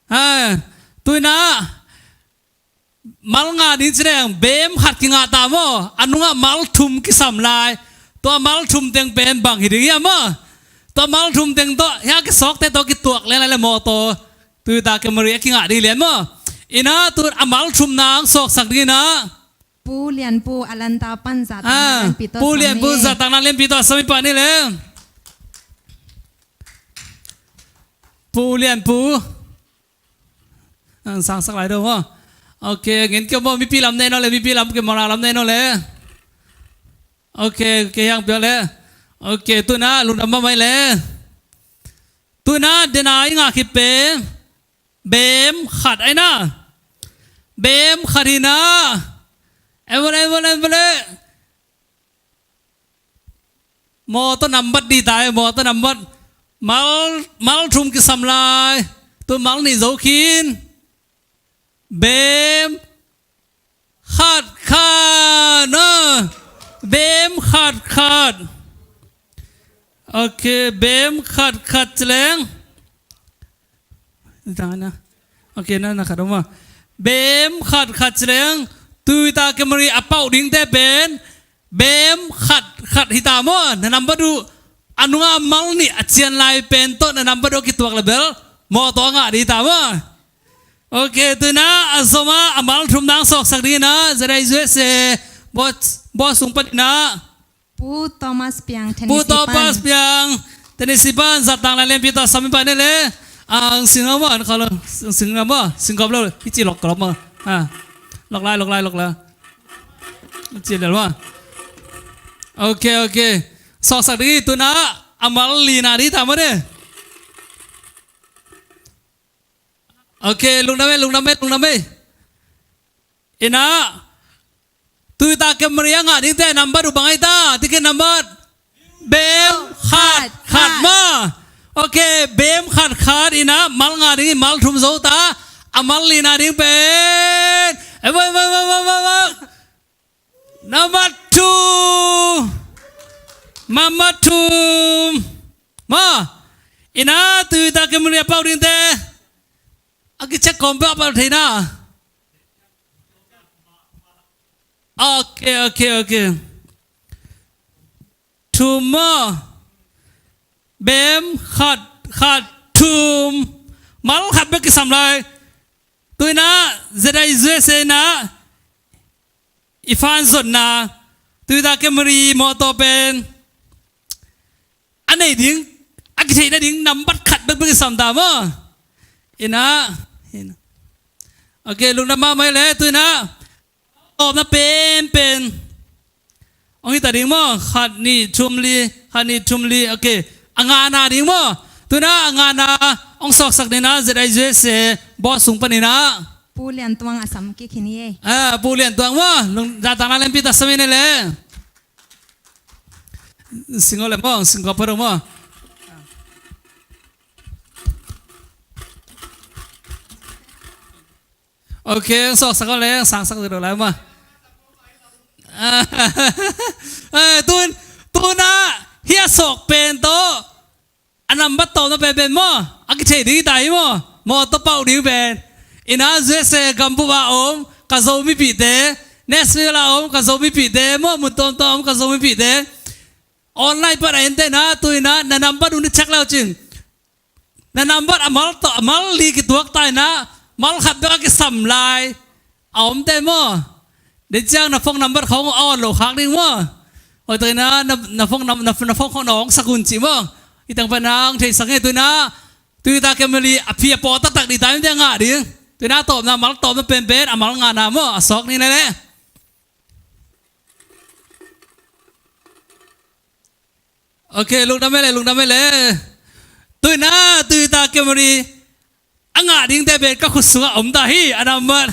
Ha, tuinah mal ngah ding ci leng bem khat kingah ta maw, a nungah mal thum kisam lai. Tua mal thum teng pen bang hi ding hiam maw? Tua mal thum teng tawh hia kisawkte tawh kituak lian lai le mawtaw, Toyota Camry a kingah ding lian maw? Inah tun a mal thumna hong sawksak ding inah. Pu Lianpu Alanta pan zahtakna lianpi tawh Pu Lianpu zahtakna lianpi tawh a sam i pah ni le. Pu Lianpu. Ang sangsak lai do maw. Ok, ngin keu maw, mipi lam nei naw le, mipi lam, camera lam nei naw le. Ok, ok, hiang piang le. Ok, tuna lungdam mahmah le. Tuna dena i ngah khit pen bem khat ahi na. Bem khat hi na. Em vale, em vale, em vale. Mawtaw nambat di tai, mawtaw nambat. Mal, mal thum kisam lai. Tu mal nih zo khin. Bem khat khat na. Bem khat khat. Ok, bem khat khat ci leng. Ok, na, na khat om a. Bem khat khat ci leng. Tuita Camry a pauh dingte pen bem khat khat hi ta maw. Na nambat uh a nunga mal nih a cian lai pen tawh na nambat uh a kituak le bel mawtaw a ngah ding hi ta maw. Ok, tuna a zom a, a mal thum nang sawksak ding hi na, Z I U S A boss, boss sung panin ah. Pu Thomas Piang, Pu Tennessee Thomas pan. Piang, Tennessee pan, zahtakna lianpi tawh a sam i pah ni le. Ang sing a maw, ang kha lo, sing a maw, sing kop lo, hi ci lok kop maw. Ha. Lok lai, lok lai, lok lai. Hi ci lel maw. Ok, ok. Sawksak ding hi, tuna a mal lina ding hi ta maw de. Ok, lungdam e, lungdam e, lungdam e. Ina, tuita Camry a ngah dingte nambat uh bang ahi ta, ticket nambat. Bem khat khat maw. Ok, bem khat khat ina, mal ngah ding, mal thum zo ta, a mal lina ding pen. Eh, wai, wai, wai. Number two. Number two. Maw. Ina, tuita Camry a pauh dingte. A kicheck kawm peuh a pal thei na. Ok, ok, ok. Thum maw. Bem khat khat thum. Mal khat bek kisam lai. Tuina Z I U S A na i fan zonna. Tuita Camry mawtaw pen a nei ding, a kitheih nading nambat khat bekbek i sam ta maw. Ina, ina. Ok, lungdam mahmah le, tuina tawpna penpen hong hi ta ding maw. Khat nih thum li, khat nih thum li. Ok, a ngana ding maw. Tuina a ngana hong sawksak ding na, Z I U S A boss sung panin ah. Pu Lian Tuang a sam kik hi ni e. Ah, Pu Lian Tuang maw. Lung, zahtakna lianpi tawh a sam i ni le. Sing aw le maw, sing kop pha do maw. Ok, sawksak aw le, sangsak zia do lai maw. Eh, tun, tuna hih a sawk pen tawh a nambat tawpna penpen maw, a kithei ding hi ta hi maw. Mawtaw pauh ding pen. Ina, U S A gambup a om ka Zomipihte, Nashville a om ka Zomipihte maw, mun tuamtuam a om ka Zomipihte, online pan a ente na, tuina na nambat uh na check le uh cin. Na nambat a mal tawh, a mal li kituak ta ina, mal khat bek a kisam lai a omte maw. Dei ciang na phone number khawng a awn lo khak ding maw. Oi, tuina na, na phone nam, na, na phone khawng na awngsak un ci maw. I tang pan nang theisak nge tuina. Tuita Camry a phi a paw taktak ding ta mite ngah ding. Tuina tawpna, mal tawpna penpen a mal ngana maw, a sawk ni le le. Ok, lungdam e le, lungdam e le. Tuina, tuita Camry a ngah dingte pen ka khut sungah om ta hi, a nambat.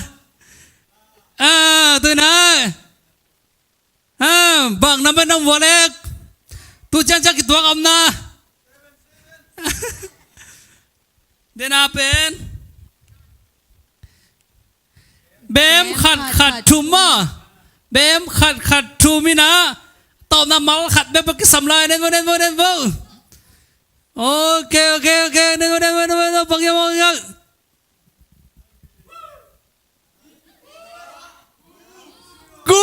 Ah, tuina. Ah, bang nambat na om vua le. Tu ciangciang kituak om na. Dena pen bem khat khat thum maw. Bem khat khat thum ina. Tawpna mal khat bek bek kisam lai, nen vo, nen vo, nen vo. Ok, ok, ok, nen vo, nen vo, nen vo, nen vo, pang ia, pang ia. Guk.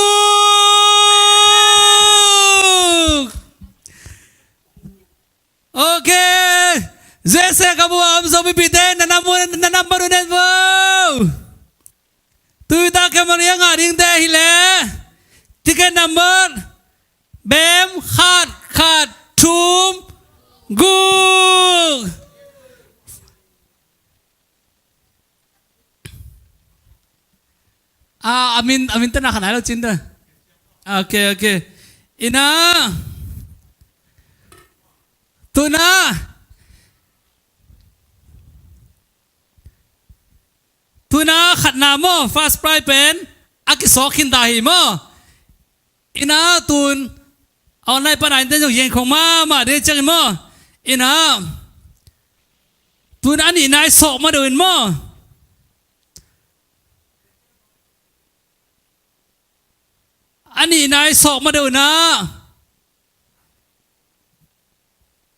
Ok. U S A gambup a om Zomipihte, na nam, na nambat uh nen vo. Tuita Camry a ngah dingte hi le. Ticket number bem khat khat thum guk. Ah, a min, a min tana khat nai lo cin da. Ok, ok. Ina. Tuna. Tuna khatna maw, first prize pen a kisawk khin ta hi maw. Ina tun online pana innte zong yengkhong mahmah ding ciangin maw. Ina tun a nihna i sawk ma deuh in maw. A nihna i sawk ma deuh ina.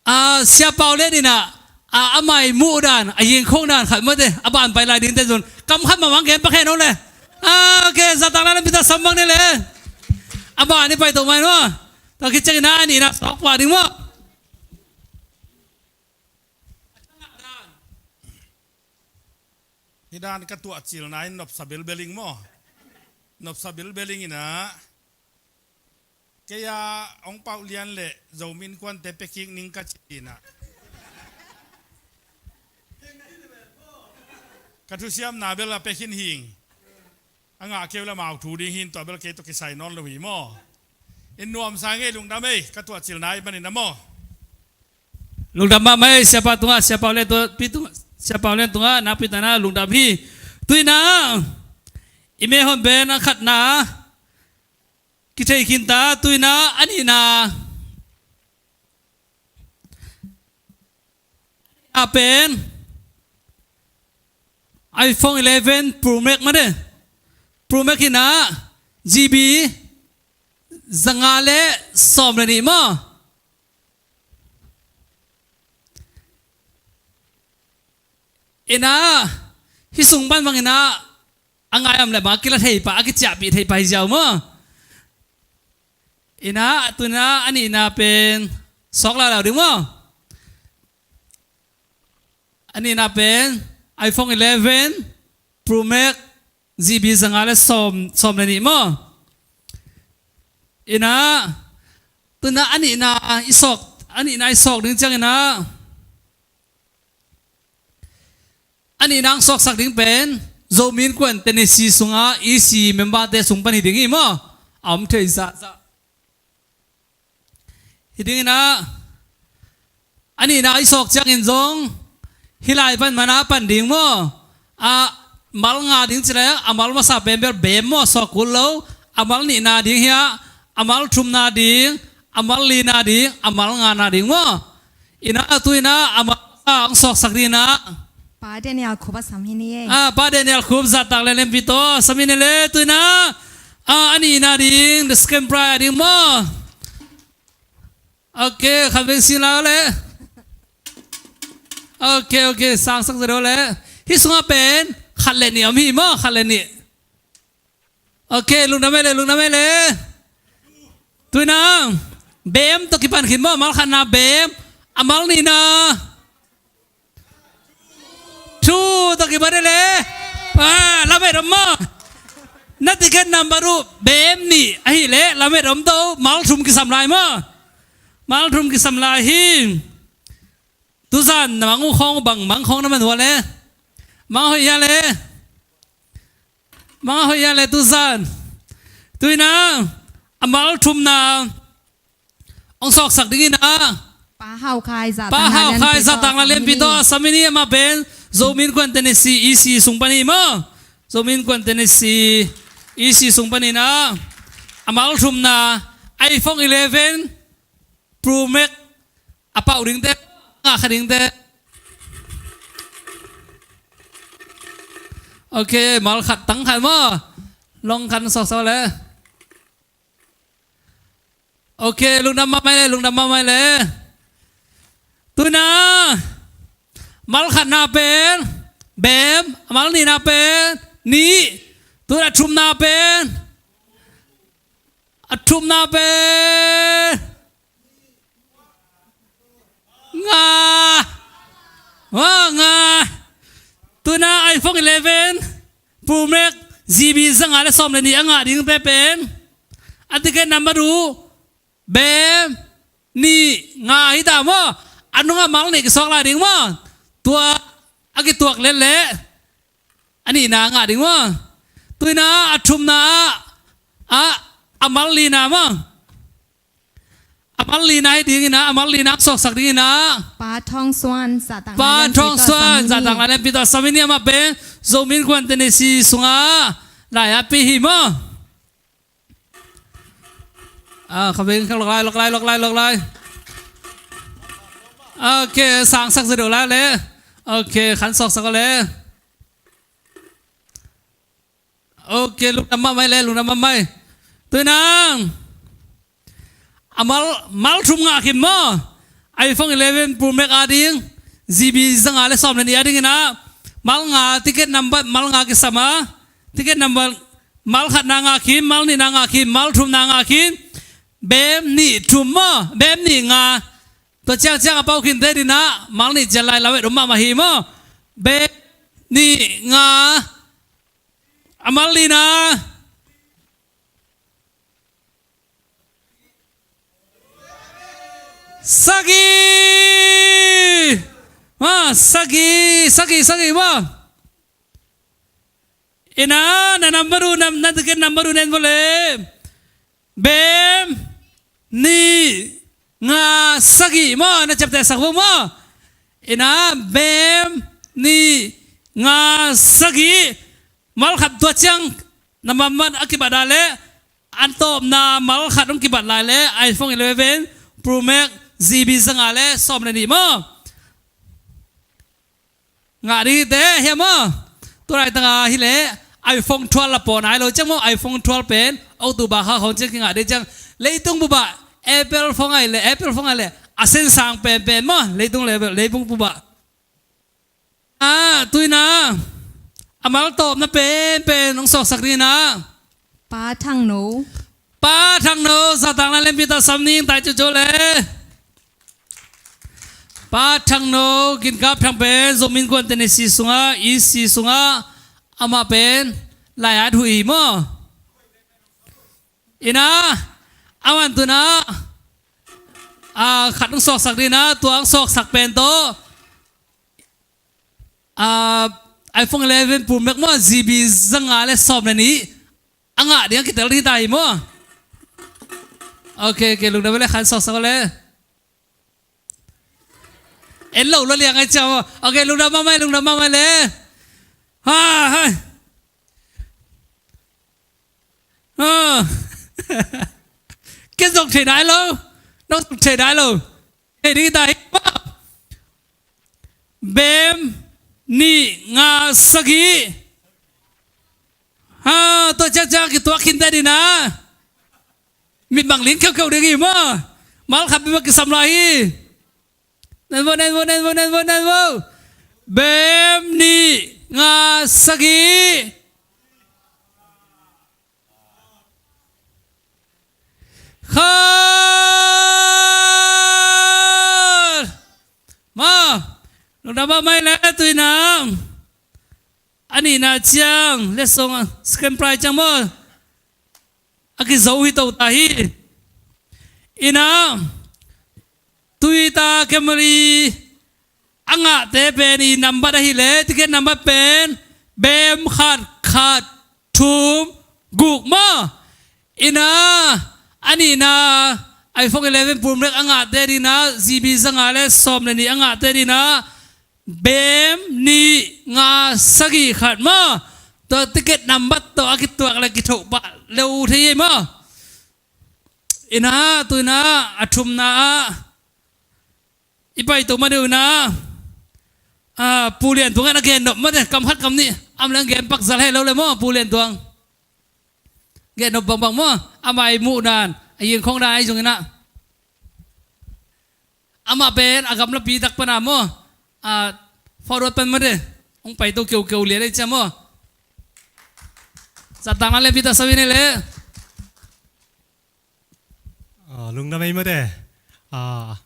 A, Sia Pau Lian ina, a, a mai muh dan, a yengkhong dan khat mate, a ban pai lai dingte zun kam khat mamang gen pakhen ong le. A, ok, zatak lai na pita sam bang ne le. A ban i pai to mai no. Ta ki ciangin a nihna sawk pa ding maw. Hi dan ka tuah cilna in nopsa belbel ing maw. Nopsa belbel ing ina. Kei a Ong Pau Lian le Zomi Innkuante pia kik ning ka ci ina. Ka thusiamna bel a pia khin hing. A ngah keu le mau thu ding hin tua bel kei tawh kisai nawn lo hi maw. In nuamsa ngei lungdam ei, ka tuah cilna i manin a maw. Lungdam mahmah ei, Sia Pau tungah, Sia Pau Lian tungah, pi tungah, Sia Pau Lian tungah, nakpi takin lungdam hi. Tuina, i mehon pen a khatna, kithei khin ta, tuina, a nihna. A pen, iPhone eleven Pro Max mate. Pro Max ina, GB, zanga le sawm le nih maw. Ina, hi sung pan bang ina, a ngai om le ma kila thei pa, a kiciahpih thei pa hi ziau maw. Ina, tuna, a nihna pen, sawk lalau ding maw. A nihna pen, iPhone eleven Pro Max, GB zanga le sawm, sawm le nih maw. Ina, tuna a nihna i sawk, a nihna i sawk ding ciang ina. A nihna ang sawksak ding pen, Zomi Innkuan Tennessee sunga E C memberte sung pan hi ding hi maw. A om thei zahzah. Hi ding ina, a nihna i sawk ciangin zong, hi lai pan mana pan ding maw. A mal nga ding ci le, a mal masa pen bel bem maw sawk kul lo, a mal nihna ding hi a, a mal thumna ding, a mal lina ding, a mal ngana ding maw. Ina tu ina, a mal masa ang sawksak ding ina. Pa Daniel Khup a sam hi ni ei. Ah, Pa Daniel Khup zahtak le lempi tawh, sam hi ni le, tu ina. Ah, a nihna ding, the second prize a ding maw. Ok, khat veng sin la le. Ok, ok, sangsak zero le. Hi sunga pen, khat le nih om hi maw, khat le nih. Ok, lungdam ei le, lungdam ei le. Tu ina, bem tawh kipan khin maw, a mal khatna bem, a mal nihna. Thu tawh kipan ei le. Ah, lamet om maw. Na ticket number uh bem nih ahih leh lamet om to, mal thum kisam lai maw. Mal thum kisam lai hi. Tuzan na mang uh khawng bang mang khawng na man hua le. Mang hoih hia le. Mang hoih hia le tuzan. Tu ina, a mal thumna. Ong sawksak ding ina. Pa Hau Khai zahtak na lianpi tawh, sam hi ni, amah pen Zomi Innkuan Tennessee E C sung pan hi maw. Zomi Innkuan Tennessee E C sung pan ina. A mal thumna iPhone eleven Pro Max a pau dingte, ngah kha dingte. Ok, mal khat tang khat maw. Long khat sawksak le. Ok, lungdam mahmah ei le, lungdam mahmah ei le. Tu ina, mal khatna pen bem, a mal nihna pen nih, tu ina, a thumna pen, a thumna pen nga. Nga, nga. Tu ina iPhone eleven Pro Max GB zanga le sawm le nih a ngah dingte pen, A ticket number two, bem nih nga hi ta maw. A nungah mal nih kisuak lai ding maw. Tua a kituak lel leh a nihna ngah ding maw. Tuina a thumna ah, ah, a mal lina maw. A mal lina hi dingina, a mal lina suaksak dingina. Pa Thawng Suan, Zahtak Pa Thawng Suan, Zahtak Lai Lianpi tawh sam in, amah pen Zomi Innkuan Tennessee sungah lai-at pi hi maw. Ah, kha beng kha lok lai, lok lai, lok lai, lok lai. Ok, sangsak zet uh lai le. Ok, khan suaksak uh le. Ok, lungdam mahmah le, lungdam mahmah. Tuinang a mal, mal thum ngah khin maw. iPhone eleven Pro Max a ding, GB zanga le sawm le nih a dingina mal nga, ticket number mal nga kisam a, ticket number mal khatna ngah khin, mal nihna ngah khin, mal thumna ngah khin. Bem nih thum maw, bem nih nga. Tua ciangciang a pau khin te dina mal nih cian lai lo et um mahmah hi maw. Bem nih nga. A mal lina sagih. Ah, sagih, sagih, sagih maw. Ina, na number uh, na, na ticket number uh nen vole. Bem nih nga sagih maw, na ciaptehsak vo maw. Ina, bem nih nga sagih. Mal khat tua ciang na mammat a kibat a le, an tawpna mal khat hong kibat lai le, iPhone eleven Pro Max GB zanga le sawm le nih maw. Ngah ding hi te hiam maw. Tua laitanga hi le iPhone twelve la paw nai lo ciang maw, iPhone twelve pen October kha khawng ciang kingah ding ciang. Leitung bubah Apple phone ai le, Apple phone ai le a sen sang penpen maw, leitung level, leitung bubah. Ah, tuina a mal tawpna penpen hong suaksak dingina. Pa Thang No. Pa Thang No, Zahtak Lai Lianpi tawh sam ning tai cucu le. Pa Thang No, Ginkap Thang pen Zomi Innkuan Tennessee sungah, EC sungah, amah pen lai-at huih hi maw. Ina, aman tuna a khat hong suaksak dingina, tua hong suaksak pen tawh a, iPhone eleven Pro Max maw, GB zanga le sawm le nih a ngah ding a kitel ding ta hi maw. Ok, ok, lungdam le, khan suaksak le. En lo lo liang ai ciang maw. Ok, lungdam mahmah, lungdam mahmah le. Ha, hai. Ha. Ken zong thei nai lo. Nong zong thei nai lo. Thei ding ta hi. Bem nih nga sagih. Ha, tua ciangciang kituak khin te dina. Mit bang ling keuhkeuh ding hi maw. Mal khat bek kisam lai hi. Nen vo, nen vo, nen vo, nen vo, nen vo. Bem nih nga sagih. Khat. Maw, lungdam mahmah le tuinang. A nihna ciang, letsong, second prize ciang maw. A kizo hi to ta hi. Ina, Toyota Camry a ngahte pen i nambat ahi le, ticket nambat pen bem khat khat thum guk maw. Ina, a nihna iPhone eleven Pro Max a ngahte dina, GB zanga le sawm le nih a ngahte dina, bem nih nga sagih khat maw. Tua ticket nambat tawh a kituak le kithoh pah le uh thei ei maw. Ina, tuina a thumna ah i pai to ma deuh ina. Ah, Pu Lian Tuang in a gen nop ma de, kam khat kam nih. Am leng gen pak zal hei lo le maw, Pu Lian Tuang. Gen nop bangbang maw, amah i muh dan, a yingkhong dan ai zong ina. Amah pen a gamlapi tak pana maw, a forward pan ma de. Hong pai to keukeu lian ei cia maw. Zatang na le pi ta sawi ne le. Ah, lungdam ei ma de. Ah,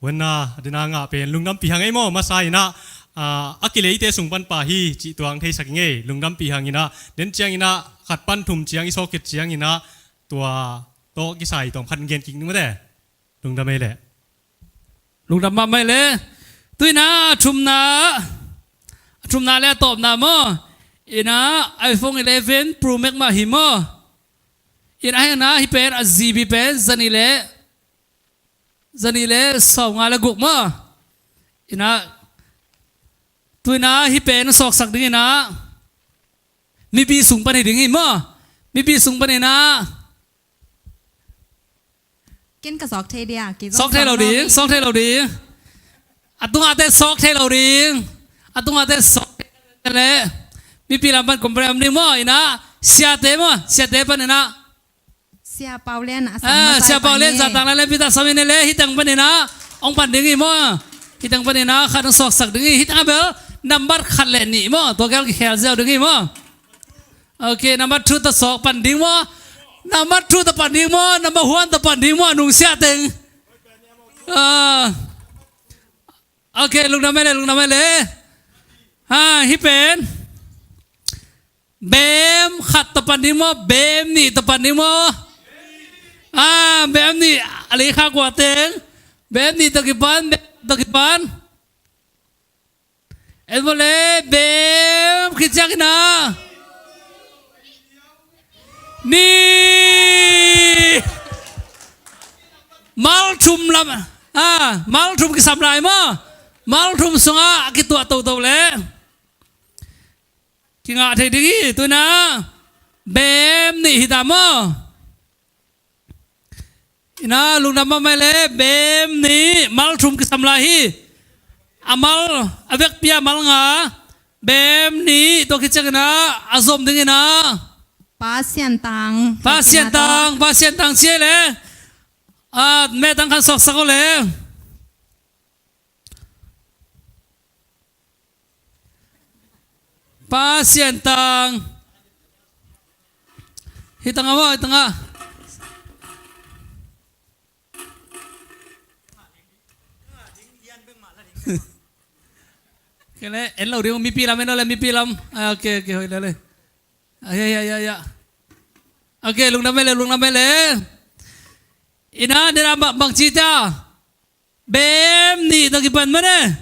wenna dina ngah pen lungdampi hang ei maw, masa ina, ah, a kileite sung pan pa hi cih tuang theisak i ngei, lungdampi hang ina, den ciang ina, khat pan thum ciang i sawkit ciang ina, tua tawh kisai tawm khat gen kik ni mate. Lungdam ei leh. Lungdam mahmah ei leh. Tuina a thumna, a thumna le a tawpna maw? Ina iPhone eleven Pro Max mah hi maw? Ina hena hi pen a GB pen zani le zani le sawmnga le guk maw? Ina tuina hi pen sawksak ding ina mipi sung pan hi ding hi maw? Mipi sung pan ina Ken ka sawk thei dia, ki zong sawk thei lo ding, sawk thei lo ding. A tungah te sawk thei lo ding. A tungah te sawk thei le. Mipi lam pan complain ding maw ina. Siate maw, siate pan ina. Sia Pau Lian a sang, ah, Sia Pau Lian, Zatang Lai le Peter Samin le hitang pan ina. Ong pan ding hi maw. Hitang pan ina khat ong sawksak ding hi. Hitang a bel number khat le nih maw. Tua kel kikhel ziau ding hi maw. Ok, number two tawh sawk pan ding maw? Number two tawh pan ding maw? Number one tawh pan ding maw? Nungsiah teng. Ah. Ok, lungdam ei leh, lungdam ei leh. Ha, hi pen. Bem khat tawh pan ding maw? Bem nih tawh pan ding maw? Ah, bem nih. A lei kha kua teng. Bem nih tawh kipan, bem tawh kipan. En vawle, bem khit ciangin a ni mal thum lam, ah, mal thum kisam lai maw? Mal thum sungah a kituah toto le kingah thei ding hi. Tuina bem nih hi ta maw? Ina lungdam mahmah ei leh. Bem nih, mal thum kisam lai hi. A mal, a vekpi a mal nga. Bem nih, tua khit ciangin a zom ding ina. Pa Siantang. Pa Siantang, Pa Siantang ci ei leh. A, metang khan sawksak o leh. Pa Siantang. Hitang a maw, hitang a. Kei le, en lo ding, mipi lam en lo le, mipi lam. Ah, ok, ok, hoih le le. Ah, ya, ya, ya, ya. Ok, lungdam ei leh, lungdam ei leh. Ina, dena bang, bang ci ta. Bem nih tawh kipan mane.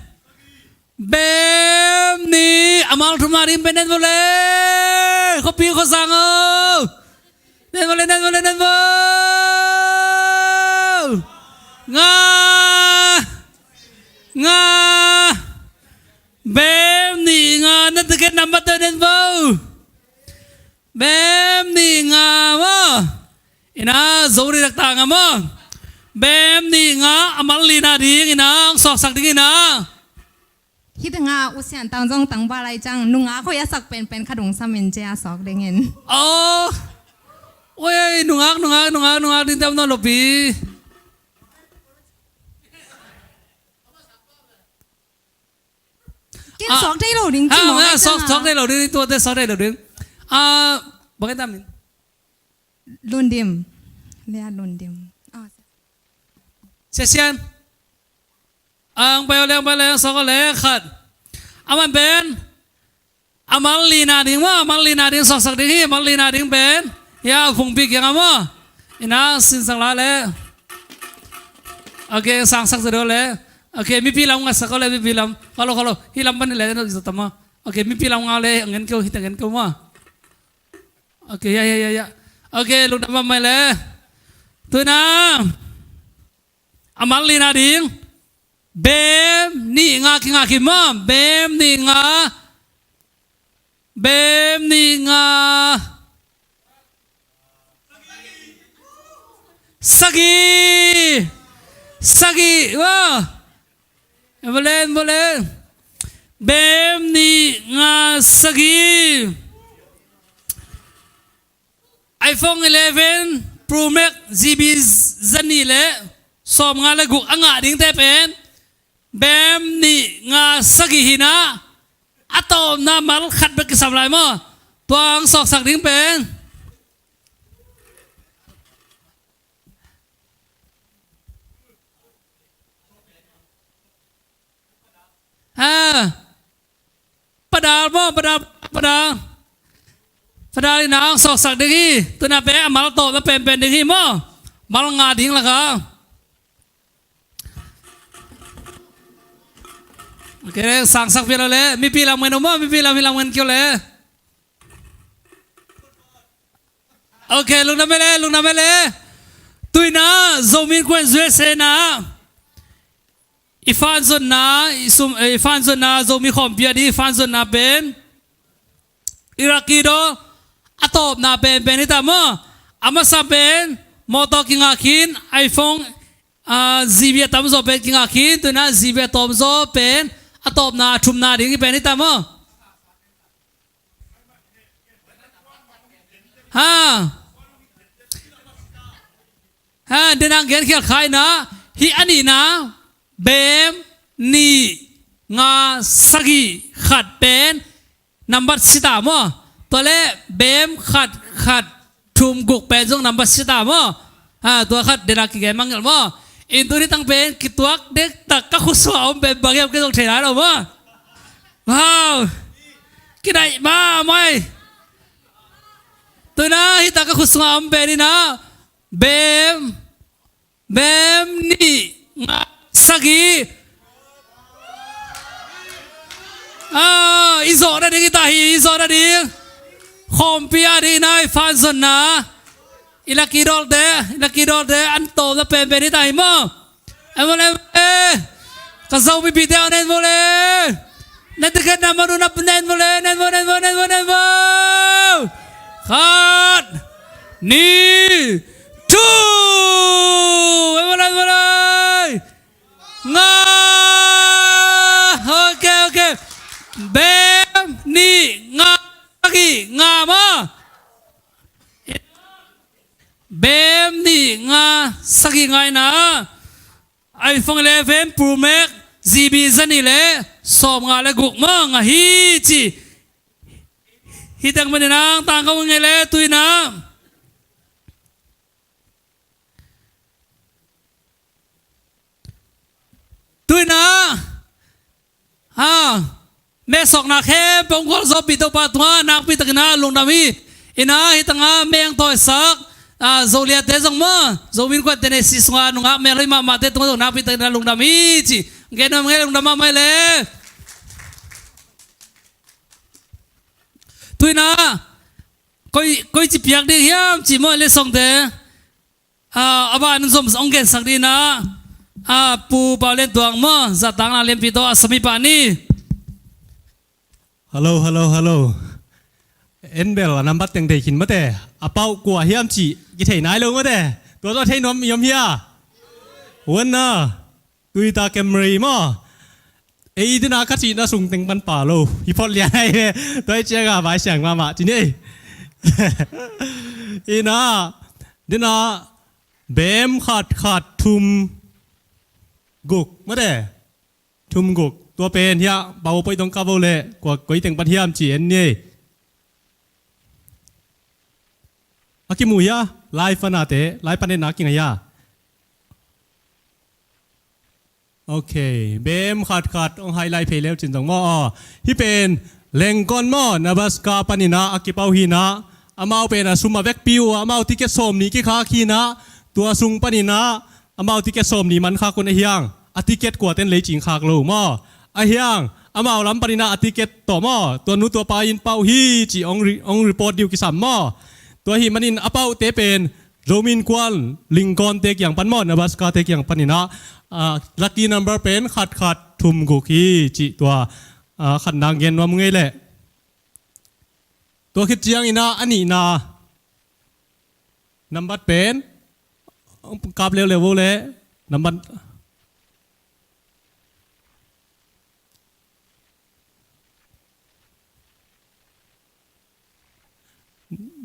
Bem nih a mal thum na ding pen nen vawle. Khuapi khuasang o. Nen vawle, nen vawle, nen vawle. Nga. Nga. Bem nih nga na ticket number tawh nen vawle. Bem nih nga maw? Ina zo ri dak ta nga maw? Bem nih nga a mal lina ding ina, ong sawksak ding ina. Hih tanga U Siantang zong tangval lai ciang nungak hoih a sak penpen khat ung sam in cia sawk dingin. Oh. Oi, nungak, nungak, nungak, nungak ding tam nawn lo pi. Ken sawk thei lo ding ci maw? Sawk thei lo ding, tuate sawk thei lo ding. Bang e tam in. Lundim. Lea Lundim. Sia Sian. Ang pai o le, ang pai o le, ang sawk o le khat. Aman pen a mal lina ding maw, a mal lina ding sawksak ding hi, a mal lina ding pen. Ya, Phungpi kiangah maw. Ina, sinsang la le. Ok, sangsak zaw le. Ok, mipi lam ngatsak o le, mipi lam. Kholo, kholo. Hih lam pan hi le, no, zaw ta maw. Ok, mipi lam nga le, ngen keu, hita ngen keu maw. Ok, ya, ya, ya, ya. Ok, lungdam mahmah le. Tuina. A mal lina ding. Bem nih nga kinga khin maw. Bem nih nga. Bem nih nga. Sagih. Sagih. Wah. Bolen, bolen. Bem nih nga sagih. iPhone eleven Pro Max GB zanih le sawmnga le guk a ngah dingte pen bem nih nga sagih hi na, a tawpna mal khat bek kisam lai maw? Tua ang sawksak ding pen. Ha. Padal maw, padal, padal. Adalina ang sawksak ding hi. Tuna pe a mal tawpna penpen ding hi maw? Mal nga ding laka. Okay, sangsak pia lo le. Mipi lam ngen uh maw? Mipi lam hi lam ngen kio le. Okay, lungdam e le, lungdam e le. Tuina Zomi Innkuan U S A na i fanzonna, i sum, eh, i fanzonna Zomi khawmpi a di i fanzonna pen i lucky draw a tawpna penpen hi ta maw? A masa pen mawtaw kingak khin, iPhone, ah, G B a tamzaw pen kingak khin, tuina G B a tawmzaw pen a tawpna a thumna ding hi pen hi ta maw? Ha. Ha, denang gen khial khaina hi a nihna bem nih nga sagih khat pen nambat sita maw? Tua le bem khat khat thum guk pen zong nambat sita maw? Ha, tua khat denang kigen mangel maw? In tuni tang pen kituak dektak ka khusua om pen bang hiam kei zong thei lai lo maw? Wow. Kinaih ma mai. Tuna hita ka khusua om pen ina bem Bem nih nga sagih. Ah, i zawh nading i ta hi, i zawh nading. Khawmpi a ding nai fanzonna. I lucky draw te, i lucky draw te an tawmna penpen i ta hi maw? En maw le, en maw le. Ka Zomipite aw, en maw le. Na ticket number uh na en maw le, en maw, en maw, en maw, en maw. Khat, nih, thu. En maw le, en maw le. Nga. Okay, okay. Bem nih nga sagih nga maw? Bem nih nga sagih nga ina. iPhone eleven Pro Max, G B zanih le sawmnga le guk mah nga hi ci. Hi teng manin ang tangko ngei le tuina. Tuina. Ha. Mesokna khempeuh gualzawhpih Topa tungah nakpi takin a lungdam hi. Ina hi tangah meng tawisak, a, Zoliate zong maw, Zomi Innkuan Tennessee sungah nungak mel hoih mahmahte tungah zong nakpi takin a lungdam hi ci. Gen nuam ngei, lungdam mahmah hi le. Tuina koi, koi ci piak ding hiam ci maw, lesson te. Ah, a ban zom ong gensak dina. Ah, Pu Pau Lian Tuang maw, zatang na lianpi tawh a sami pa ni. Hello, hello, hello. En bel a nambat teng thei khin mate. A pau kua hiam ci kithei nai lo mate. Tua tua thei nuam i om hia. Wan na. Tui ta kem rei maw. Ei dina ka cihna sung teng pan pa lo. Hi phot lian ai ve. Tua i cianga vai siang mahmah ci ni. Ina dina bem khat khat thum guk mate. Thum guk. Tua pen hia bau poi tong ka vo le kua koi teng pan hiam ci en ni. A kimu hia, lai fanate, lai panetna kinga hia. Ok, bem khat khat ong highlight phei leu cin zong maw. Aw, hi pen Lincoln maw, Nebraska panina a kipau hina, amau pen a sum a vekpi uh, amau ticket sawm ni kikhak hina, tua sung panina, amau ticket sawm ni man khak un a hiang, a ticket kua ten lei cing khak lo maw. A hiang, amau lam panina a ticket tawh maw, tua nu tua pa in pau hi ci ong, ri, ong report diu kisam maw. Tua hi manin a pau te pen, Zomi Innkuan, Lincoln te kiang pan maw, Nebraska te kiang panina, ah, lucky number pen khat khat thum guk hi ci tua, ah, khat nang gen nuam ngei leh. Tua khit ciangina, a nihna. Nambat pen. Kap leuleu vo le. Nambat.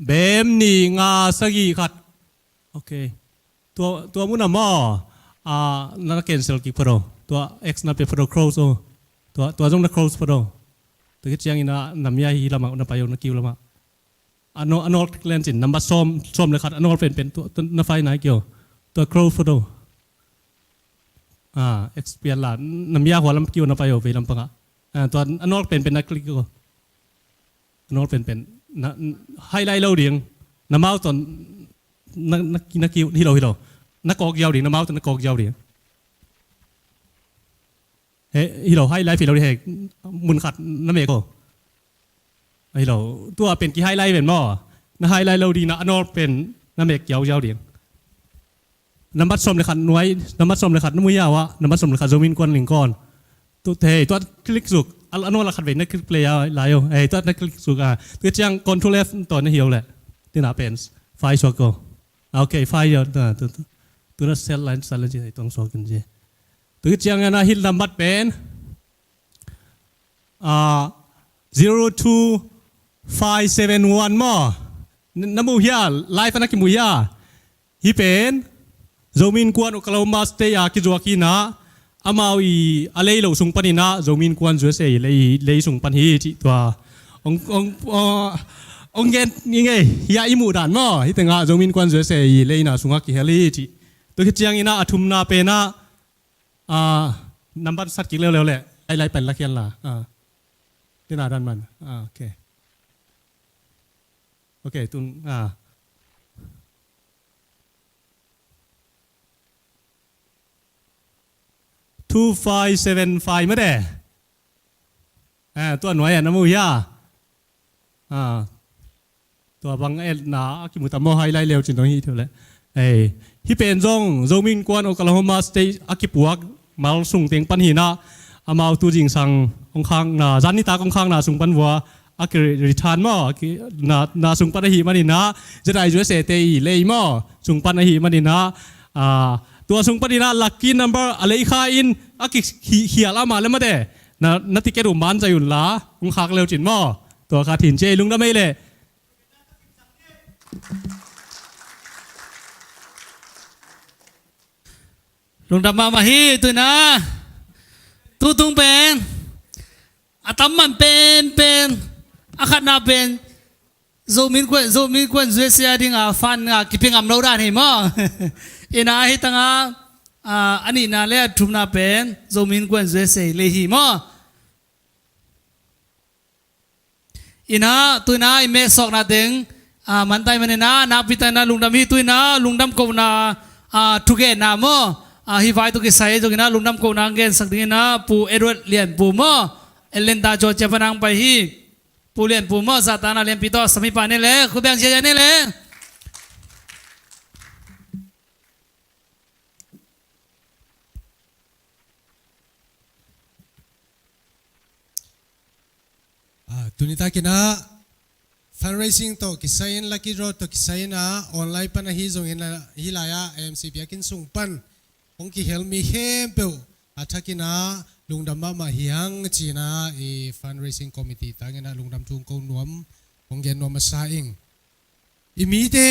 Bem nih nga sagih khat. Ok. Tua, tua muna maw. Ah, na cancel kik pha do. Tua X na pe pha do, close o. Tua, tua zong na close pha do. Tua khit ciangina namia hi lama, na payo na kiu lama. A no, a nol len cin, nambat sawm, sawm le khat, a nol penpen, tua, tua na fai nai kio. Tua close pha do. Ah, X pian la, namia hua lam kio na payo, vei lam panga. Ah, tua a nol penpen na click ko. A nol penpen. Na, na, highlight lo ding. Na mau tawh na, na, na ki, hi lo, hi lo. Na kawk ziau ding, na mau tawh na kawk ziau ding. He, hi lo, highlight hi lo ding he. Mun khat na mek aw. Hi lo, tua pen ki highlight ven maw. Na highlight lo ding na, a nawl pen na mek kiau ziau ding. Nambat sawm le khat nuai, nambat sawm le khat na mu hiau ah, nambat sawm le khat Zomi Innkuan Lingkawn. Tu thei, tua click suk, a, a nawl a khat vei na click play a lai aw. Hei, tua na click suk a. Tu ciang control F tawh na hiau leh. Tina pen, five suak aw. Ah, okay, five hiau, tu, tu, tu. Tu na set line, set line ci, hei, tuang suak in ci. Tu ciang na hit nambat pen. Ah, zero two five seven one maw. Na, na mu hia, live na kimu hia. Hih pen Zomi Innkuan Oklahoma State a kizuak hi na, amau i a lei lo sung panin ah Zomi Innkuan U S A i lei, lei sung pan hi cih tua. Ong, ong, ong, ong gen ni ngei, hia i muh dan maw. Hih tengah Zomi Innkuan U S A i leina sungah kihel hi cih. Tu khit ciangin ah a thumna pen ah, ah, nambat sat kik leuleu leh. Lai, lai pen la khian la. Ah. Tina dan man. Ah, okay. Okay, tun, ah. Two five seven five mah de. Ah, tua nuai ah na mu hia. Ah. Tua bang etna a kimu ta maw, highlight leu cin dong hi thei leh. Ei, hih pen zong Zomi Innkuan Oklahoma State a kipuak mal sung teng pan hi na, amau tu zingsang ong khakna, zan nitak ong khakna sung pan vua a ki return maw, a ki na, na sung pan ahih manin ah, Z I U S A te i lei maw, sung pan ahih manin ah, ah, tua sung panin ah lucky number a lei kha in a ki khi-, khial a mah leh mate, na, na ticket uh man zai un la, ong khak leu cin maw. Tua kha thin ci ei, lungdam ei leh. Lungdam mahmah hi, tu in ah. Tutung pen a tam man pen, pen a khatna pen Zomi Innkuan, Zomi Innkuan U S A ding a fund a kipia ngam lo dan hi maw. In ah hih tangah, ah, a nihna le a thumna pen Zomi Innkuan U S A lei hi maw. In ah, tu in ah i metsawkna teng, ah, man ta ahih manin ah, nakpi takin ah lungdam hi. Tu in ah lungdam kohna, ah, thugenna maw, ah, hih vai tawh kisai zongin ah lungdam kohna gensak dingin ah Pu Edward Lianpu maw, Atlanta, Georgia pan hong pai hi. Pu Lianpu maw, zahtakna lianpi tawh sam hi pah ni leh, khut beng ziahziah ni leh. Ah, tuni takin ah fundraising tawh kisai in, lucky draw tawh kisai in ah online pan ahi zongin ah, hih lai-ah M C P a kin sung pan hong kihel mi khempeuh a thakin ah lungdam mahmah hi hang ci-in ah i fundraising committee tangin ah lungdam thu hong ko nuam, hong gen nuam masa ing. I mite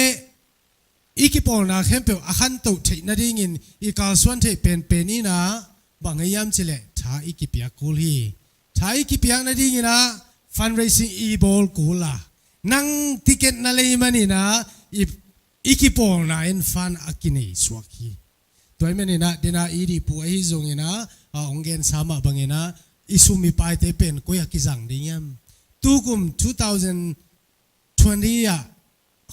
i kipawlna khempeuh a khantoh theih nadingin i kalsuan theih penpen in ah bang hiam cih leh tha i kipiak kul hi. Tha i kipiak nadingin ah fundraising i bawl kul a, nang ticket na lei manin ah i, i kipawlna in fund a kinei suak hi. Tua ahih manin ah, tu in ah i dihpu ahi zongin ah, a, hong gensa mah bangin ah, i sum i paite pen koi ah kizang ding hiam? Tukum two thousand twenty ah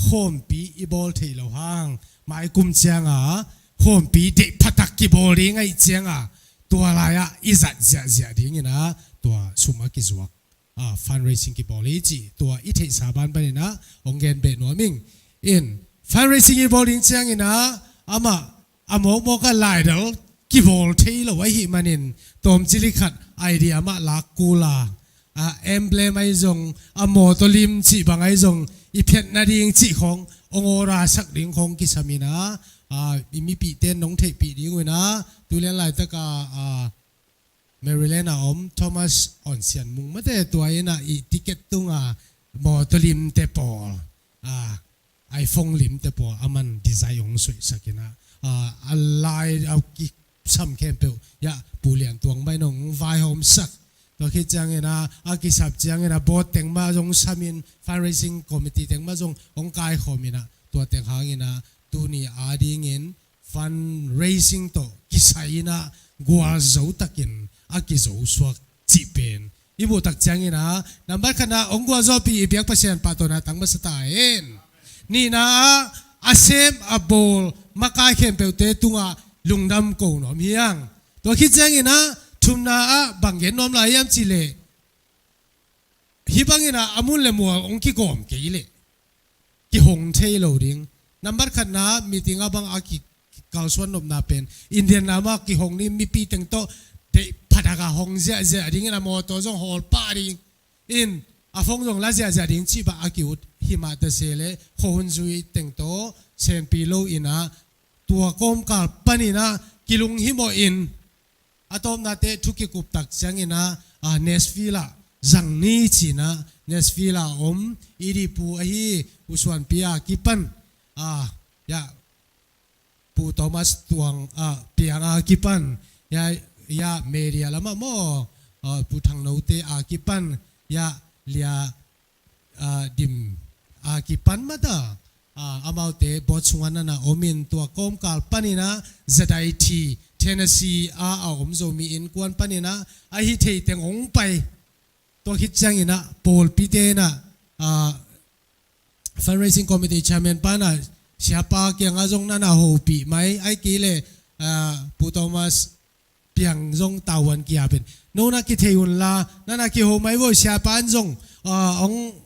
khawmpi i bawl thei lo hang, mai kum ciang a khawmpi deih phatak kibawl ding ahih ciang a, tua lai-ah i zat ziahziah dingin ah tua sum a kizuak, ah, fundraising kibawl hi cih tua i theihsa banbanin ah hong gen beh nuam ing. In fundraising i bawl ding ciangin ah amah a mawkmawk ah laidal kibawl thei lo ahih manin, tawmcik li khat idea mah lak kul a, a, emblem ahi zong, a mawtaw lim cih bang ahi zong, i phiat nading cih khawng hong order sak ding khawng kisam in ah, a, i mipihte in nong theihpih ding un ah, tu lian laitak a, a, Maryland a om Thomas On Sian Mung mate tua in ah i ticket tung a mawtaw limte pawl, a, iPhone limte pawl aman design hong suihsak in ah, a, a lai a kisam khempeuh, ya, Pu Lian Tuang mah in hong vaihawmsak. Tua khit ciangin ah, a kisap ciangin ah, board teng mah zong samin, fundraising committee teng mah zong hong kaikhawm in ah, tua teng hangin ah, tuni adingin fundraising tawh kisai in ah gualzo takin a kizo suak cih pen i muh tak ciangin ah, nambat khatna hong gualzawhpih i biak Pasian pahtawina tang masa ta hen. Nihna ah, a sem a bawl makai khempeuhte tungah lungdam ko nuam hi hang. Tua khit ciangin ah, thumna ah bang gen nuam lai hiam cih leh, hih bangin ah a mun le mual hong kigawm kei leh kihong thei lo ding. Nambat khatna, meeting ah bang a ki, kikalsuan nopna pen, Indian lam ah kihong ni, mipi teng tawh deih phatak a hong ziahziah dingin, a mawtaw zong hawl pah ding in, a phone zong la ziahziah ding cih bang a ki-ut hi mah ta se leh, khuahun zui teng tawh senpi lo in ah, tua kawmkal panin ah kilunghimawh in, a tawpna teh thu kikup tak ciangin ah, ah, Nashville ah zang ni ci-in ah, Nashville ah om i dihpu ahi U Suanpi a kipan, ah, ya, Pu Thomas Tuang, ah, Piang a kipan, ya, ya, media lam ah maw, ah, Pu Thang Note a kipan, ya, Lia, ah, Dim a kipan mah ta, ah, amaute board sungah nana om in, tua kawmkal panin ah Zadaiti, Tennessee ah a om Zomi Innkuan panin ah, a hih theih teng hong pai. Tua khit ciangin ah pawlpite in ah, ah, Fundraising Committee Chairman pa in ah, siapa kiangah zong nana hopih mai, ahih kei leh, ah, Pu Thomas Piang zong tavuan ki-ap in, no na kithei un la, nana kiho mai vo, siapa in zong, ah, hong,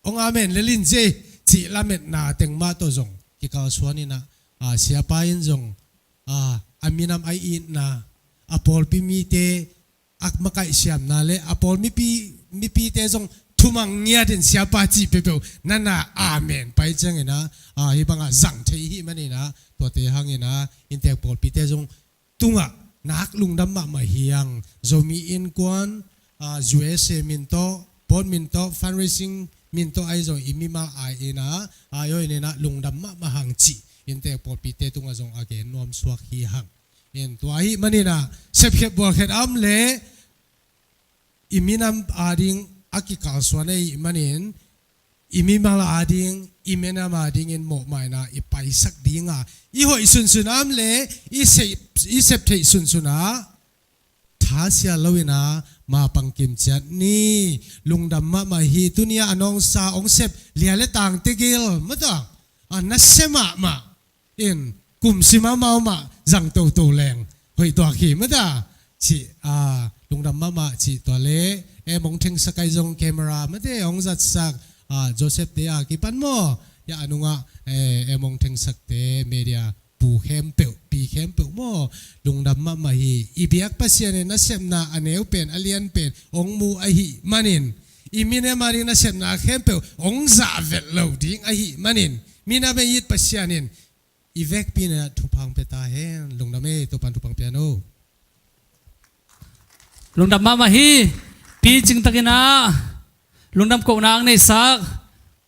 hong amen lel in ci, cih lametna teng mah tawh zong kikalsuan in ah, ah, siapa in zong, ah, a minam a itna, a pawlpi mite a makaihsiamna le a pawl mipi, mipite zong thumang ngiat in siapa cih peuhpeuh nana amen pai ciangin ah, ah, hih bangah zang thei i hih manin ah, tuate hangin ah, inntek pawlpite zong tungah nak lungdam mahmah hi hang. Zomi Innkuan, ah, U S A min tawh, board min tawh, fundraising min tawh ahi zong i mimal ai in ah, ai aw in ah lungdam mahmah hang cih inntek pawlpite tungah zong a gen nuam suak hi hang. In tua ahih manin ah, sepkhiat bualkhiat a om leh i minam ading a kikalsuan ahih manin, i mimal ading, i minam adingin mawhmaina i paisak ding a, i hoih sunsun a om leh i sep, i sep theih sunsun ah, thasia lo in ah, mapang kimciat ni. Lungdam mahmah hi. Tuni ah a nawngsa hong sep Lia le Tang tegel mah ta, a nasia mahmah in, kum sim a mau mah zang toto leng hoih tuak hi mah ta, cih, ah, lungdam mahmah cih. Tua leh em hong thengsak ahi zong, camera mate hong zatsak, ah, Joseph te a kipan maw, ya, a nungah, eh, em hong thengsak te, media pu khempeuh, pi khempeuh maw, lungdam mahmah hi. I biak Pasian in a sepna a neu pen, a lian pen hong mu ahih manin, i minam ading a sepna khempeuh hong zahvelh lo ding ahih manin, minam a it Pasian in i vekpi in ah thupha hong pia ta hen. Lungdam e, Topa'n thupha hong pia hen aw. Lungdam mahmah hi. Picing takin ah lungdam kohna hong neisak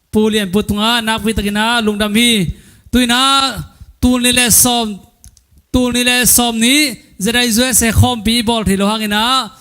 Pu Lian Pu tungah nakpi takin ah lungdam hi. Tu in ah tul nih le sawm, tul nih le sawm nih Zadaiti U S A khawmpi i bawl thei loh hangin ah,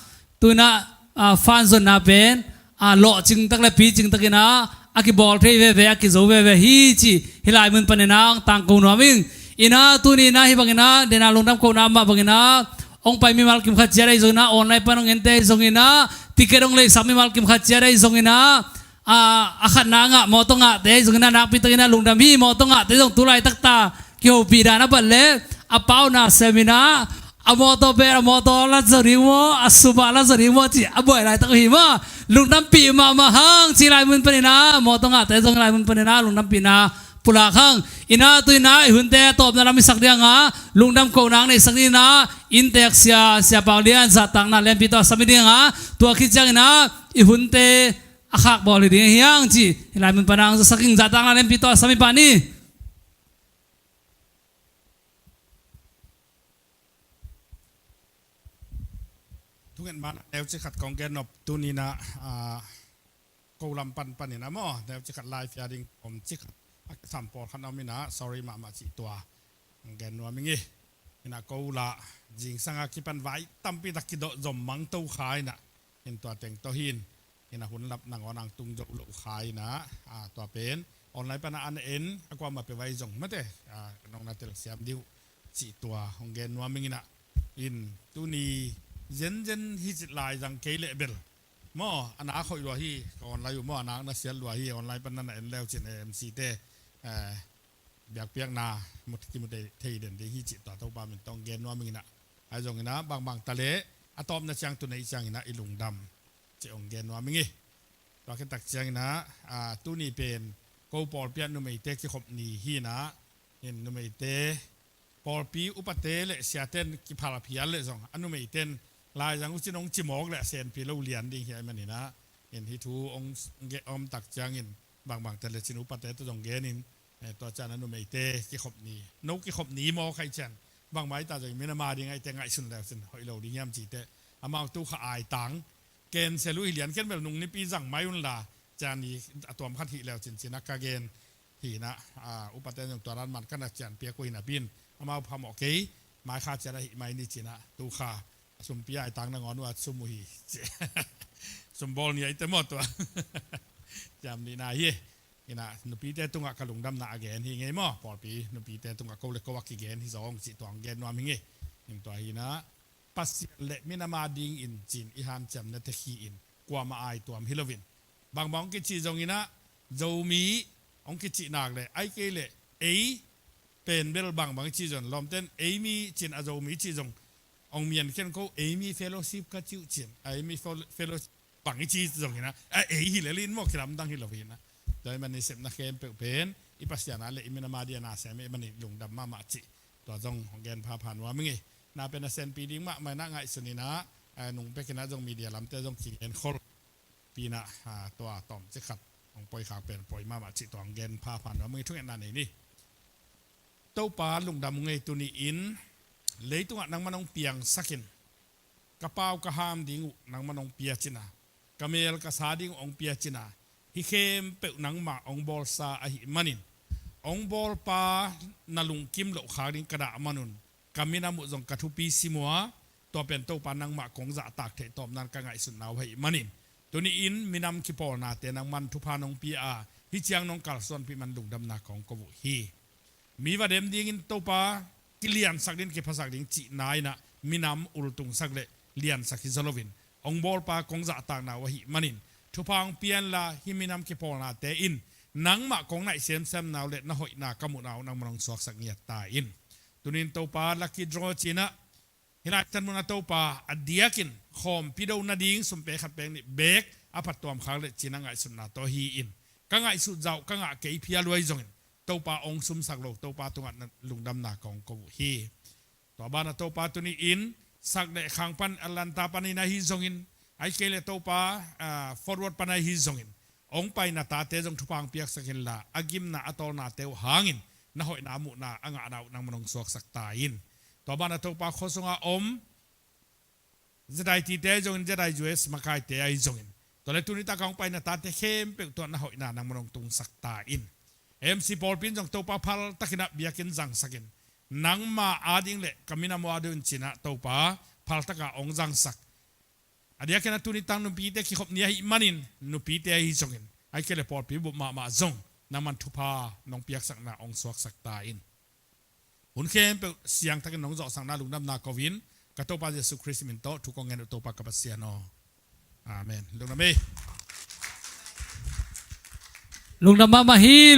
tu in ah, ah, fund zonna pen, ah, lawhcing tak le picing takin ah a kibawl thei veve, a kizo veve hi cih hih lai mun panin ah hong tangko nuam ing. In ah tuni in ah hih bangin ah den a lungdam kohna mah bangin ah hong pai mimal kim khat ciat ahi zongin ah, online pan hong ente ahi zongin ah, ticket hong leisak mimal kim khat ciat ahi zongin ah, ah, a khatna ngah, mawtaw ngahte ahi zongin ah, nakpi takin ah lungdam hi. Mawtaw ngahte zong tu laitak ta kihopih dan a bat leh, a pau na sem in ah, a mawtaw pen a mawtaw la zaw ding maw, a sum a la zaw ding maw cih a buai laitak uh hi maw. Lungdampih mahmah hang cih lai mun panin ah, mawtaw ngahte zong lai mun panin ah lungdampihna pulak hang. In ah tu in ah i hunte a tawpna lam i sak ding a, lungdam kohna hong neisak ding in ah, inntek sia, Sia Pau Lian zahtakna lianpi tawh a sam i ding a, tua khit ciangin ah i hunte a khakbawl hi ding hi hang cih hih lai mun panin ah hong zasak ing. Zahtakna lianpi tawh a sam i pah ni. Thunget man a neuci khat kong gen nop tuni in ah, ah, ko lam pan panin ah maw, neuci khat live a ding om ci khat a kisam pawlkhat om in ah, sorry mahmah cih tua kong gen nuam ing. In ah ko la zingsang a kipan vai tampi tak kidawh zom mang to kha in ah, in tua teng tawh hi in, in ah hun lap nangawn ang tung zo lo kha in ah, ah, tua pen online pan a an en a kuamah peuh vai zong mate, ah, nong na telsiam ding uh cih tua hong gen nuam ing in ah. In tuni zenzen hi cih lai zang kei leh bel maw, a nak hoih lua hi, ka online uh maw, a nak na siat lua hi, online pan na na en leu cin, eh, M C te, eh, biakpiakna mu, kimu thei den ding hi cih tua Topa min tawh hong gen nuam ing in ah. Ahi zongin ah bangbang ta leh a tawpna ciang tu neih ciangin ah i lungdam cih hong gen nuam ing hi. Tua khit tak ciangin ah, ah, tuni pen ko pawlpi ah numeite kikhop ni hi in ah, in numeite pawlpi upate le siaten kiphal phial le zong a numeiten laizang uh cin hong cimawk le a senpi lo lian ding hi ahih manin ah, in hih thu hong ge-, om tak ciangin bangbang ta le cin upate tawh zong genin, eh, tua ciang a numeite kikhop ni, no kikhop ni maw khai cian, bangmah i ta zong minam a ding ahih teh ngaihsun leu cin hoih lo ding hiam cih teh, amau tu kha aitang cancel uh hi lian, ken bel nung nipi zang mai un la, cian i a tuam khat hih leu cin cin a ka gen hi in ah, ah, upate zong tua dan man ka na cian piak uh hi napi in, amau phamawh kei, mai kha cian ahih mai ni cin ah, tu kha a sumpi aitang nangawn uh a sum uh hi. Sumbawl ni ahih teh maw tua ciam nihna hi. In ah nupite tungah ka lungdamna a gen hi ing ei maw, pawlpi nupite tungah ko le ko a kigen hi zong cih tua hong gen nuam hi ing ei. In tua hi in ah Pasian le minam a dingin cin i hanciamna tek hi in, kuamah aituam hi loin. Bangbang hong kici zongin ah, Zomi hong kici nak le, ahih kei le ei pen bel bangbang i ci zong, lawmten ei mi cin a Zomi ci zong, hong mian khian ko, ei mi fellowship ka ci uh cin, a ei mi fel-, fellowship bang i ci zongin ah, a ei hi lel in maw, kilamdang hi lo hi in ah. Tua ahih manin sepna khempeuh pen i Pasian a le i minam a dingin a sem ahih manin lungdam mahmah cih tua zong hong gen phapha nuam ing ei. Na pen a senpi ding mahmah in ah ngaihsun in ah, eh, nung pek in ah zong media lamte zong kigen khol pi in ah, ah, tua tawmcik khat hong poi khak pen poi mahmah cih tua hong gen phapha nuam ing ei. Thungetna nei ni. Topa lungdam ung ei, tuni in leitungah nangman hong piangsak in, ka pau ka ham ding uh nangman hong pia cin a, ka mel ka sa ding uh hong pia cin a, hih khempeuh nangmah hong bawlsa ahih manin, hong bawlpa na lungkim loh khak ding ka dah man un, ka minam uh zong ka thupi sim uh a, tua pen Topa nangmah kong zahtak theih tawpna in ka ngaihsutna uh ahih manin, tuni in minam kipawlnate nangman thupha nong pia a, hih ciang nong kalsuanpih man lungdamna kong ko uh hi. Mi va dem dingin Topa kiliansak ding, kiphasak ding cihna in ah minam ultungsak le liansak hi zaw loin, hong bawlpa kong zahtakna uh ahih manin, thupha hong pia inla, hih minam kipawlnate in nangmah kong naih semsemna uh le na hoihna ka muhna uh nangman hong suaksak ngiat ta in. Tuni in Topa, lucky draw ci in ah, hih lai tan mun ah Topa, a diakin khawmpi do nading sumpe khat pek nih bek a phattuam khak le cih na ngaihsutna tawh hi in, ka ngaihsut zah uh ka ngah kei phial uh ahi zongin, Topa hong sumsak lo Topa tungah na lungdamna kong ko uh hi. Tua banah Topa, tuni in sak le khang pan Atlanta panin ahi zongin, ahih kei le Topa, ah, Fort Worth pan ahi zongin, hong pai na tate zong thupha hong piaksak inla, a gimna a tawlnate uh hangin na hoihna a muhna a ngahna uh nangman hong suaksak ta in. Tua banah Topa, khua sungah om Z I T te ahi zongin, Z I U S makaite ahi zongin, tua le tuni tak a hong pai na tate khempeuh tungah na hoihna nangman hong tungsak ta in. M C pawlpi in zong Topa, phaltakin ah biakinn zangsak in, nangma ading le ka minam uh ading uh in cih in ah Topa, phaltak a hong zangsak. A diakin ah tuni tak nupite kikhop ni ahih manin, nupite ahi zongin, ahih kei le pawlpi bup mahmah zong nangman thupha nong piaksakna hong suaksak ta in. Hun khempeuh siangthakin nong zawhsakna lungdamna ko in, ka Topa Jesu Khrist min tawh thu kong ngen uh, Topa ka Pasian aw. Amen. Lungdam ei. Lungdam mahmah hi.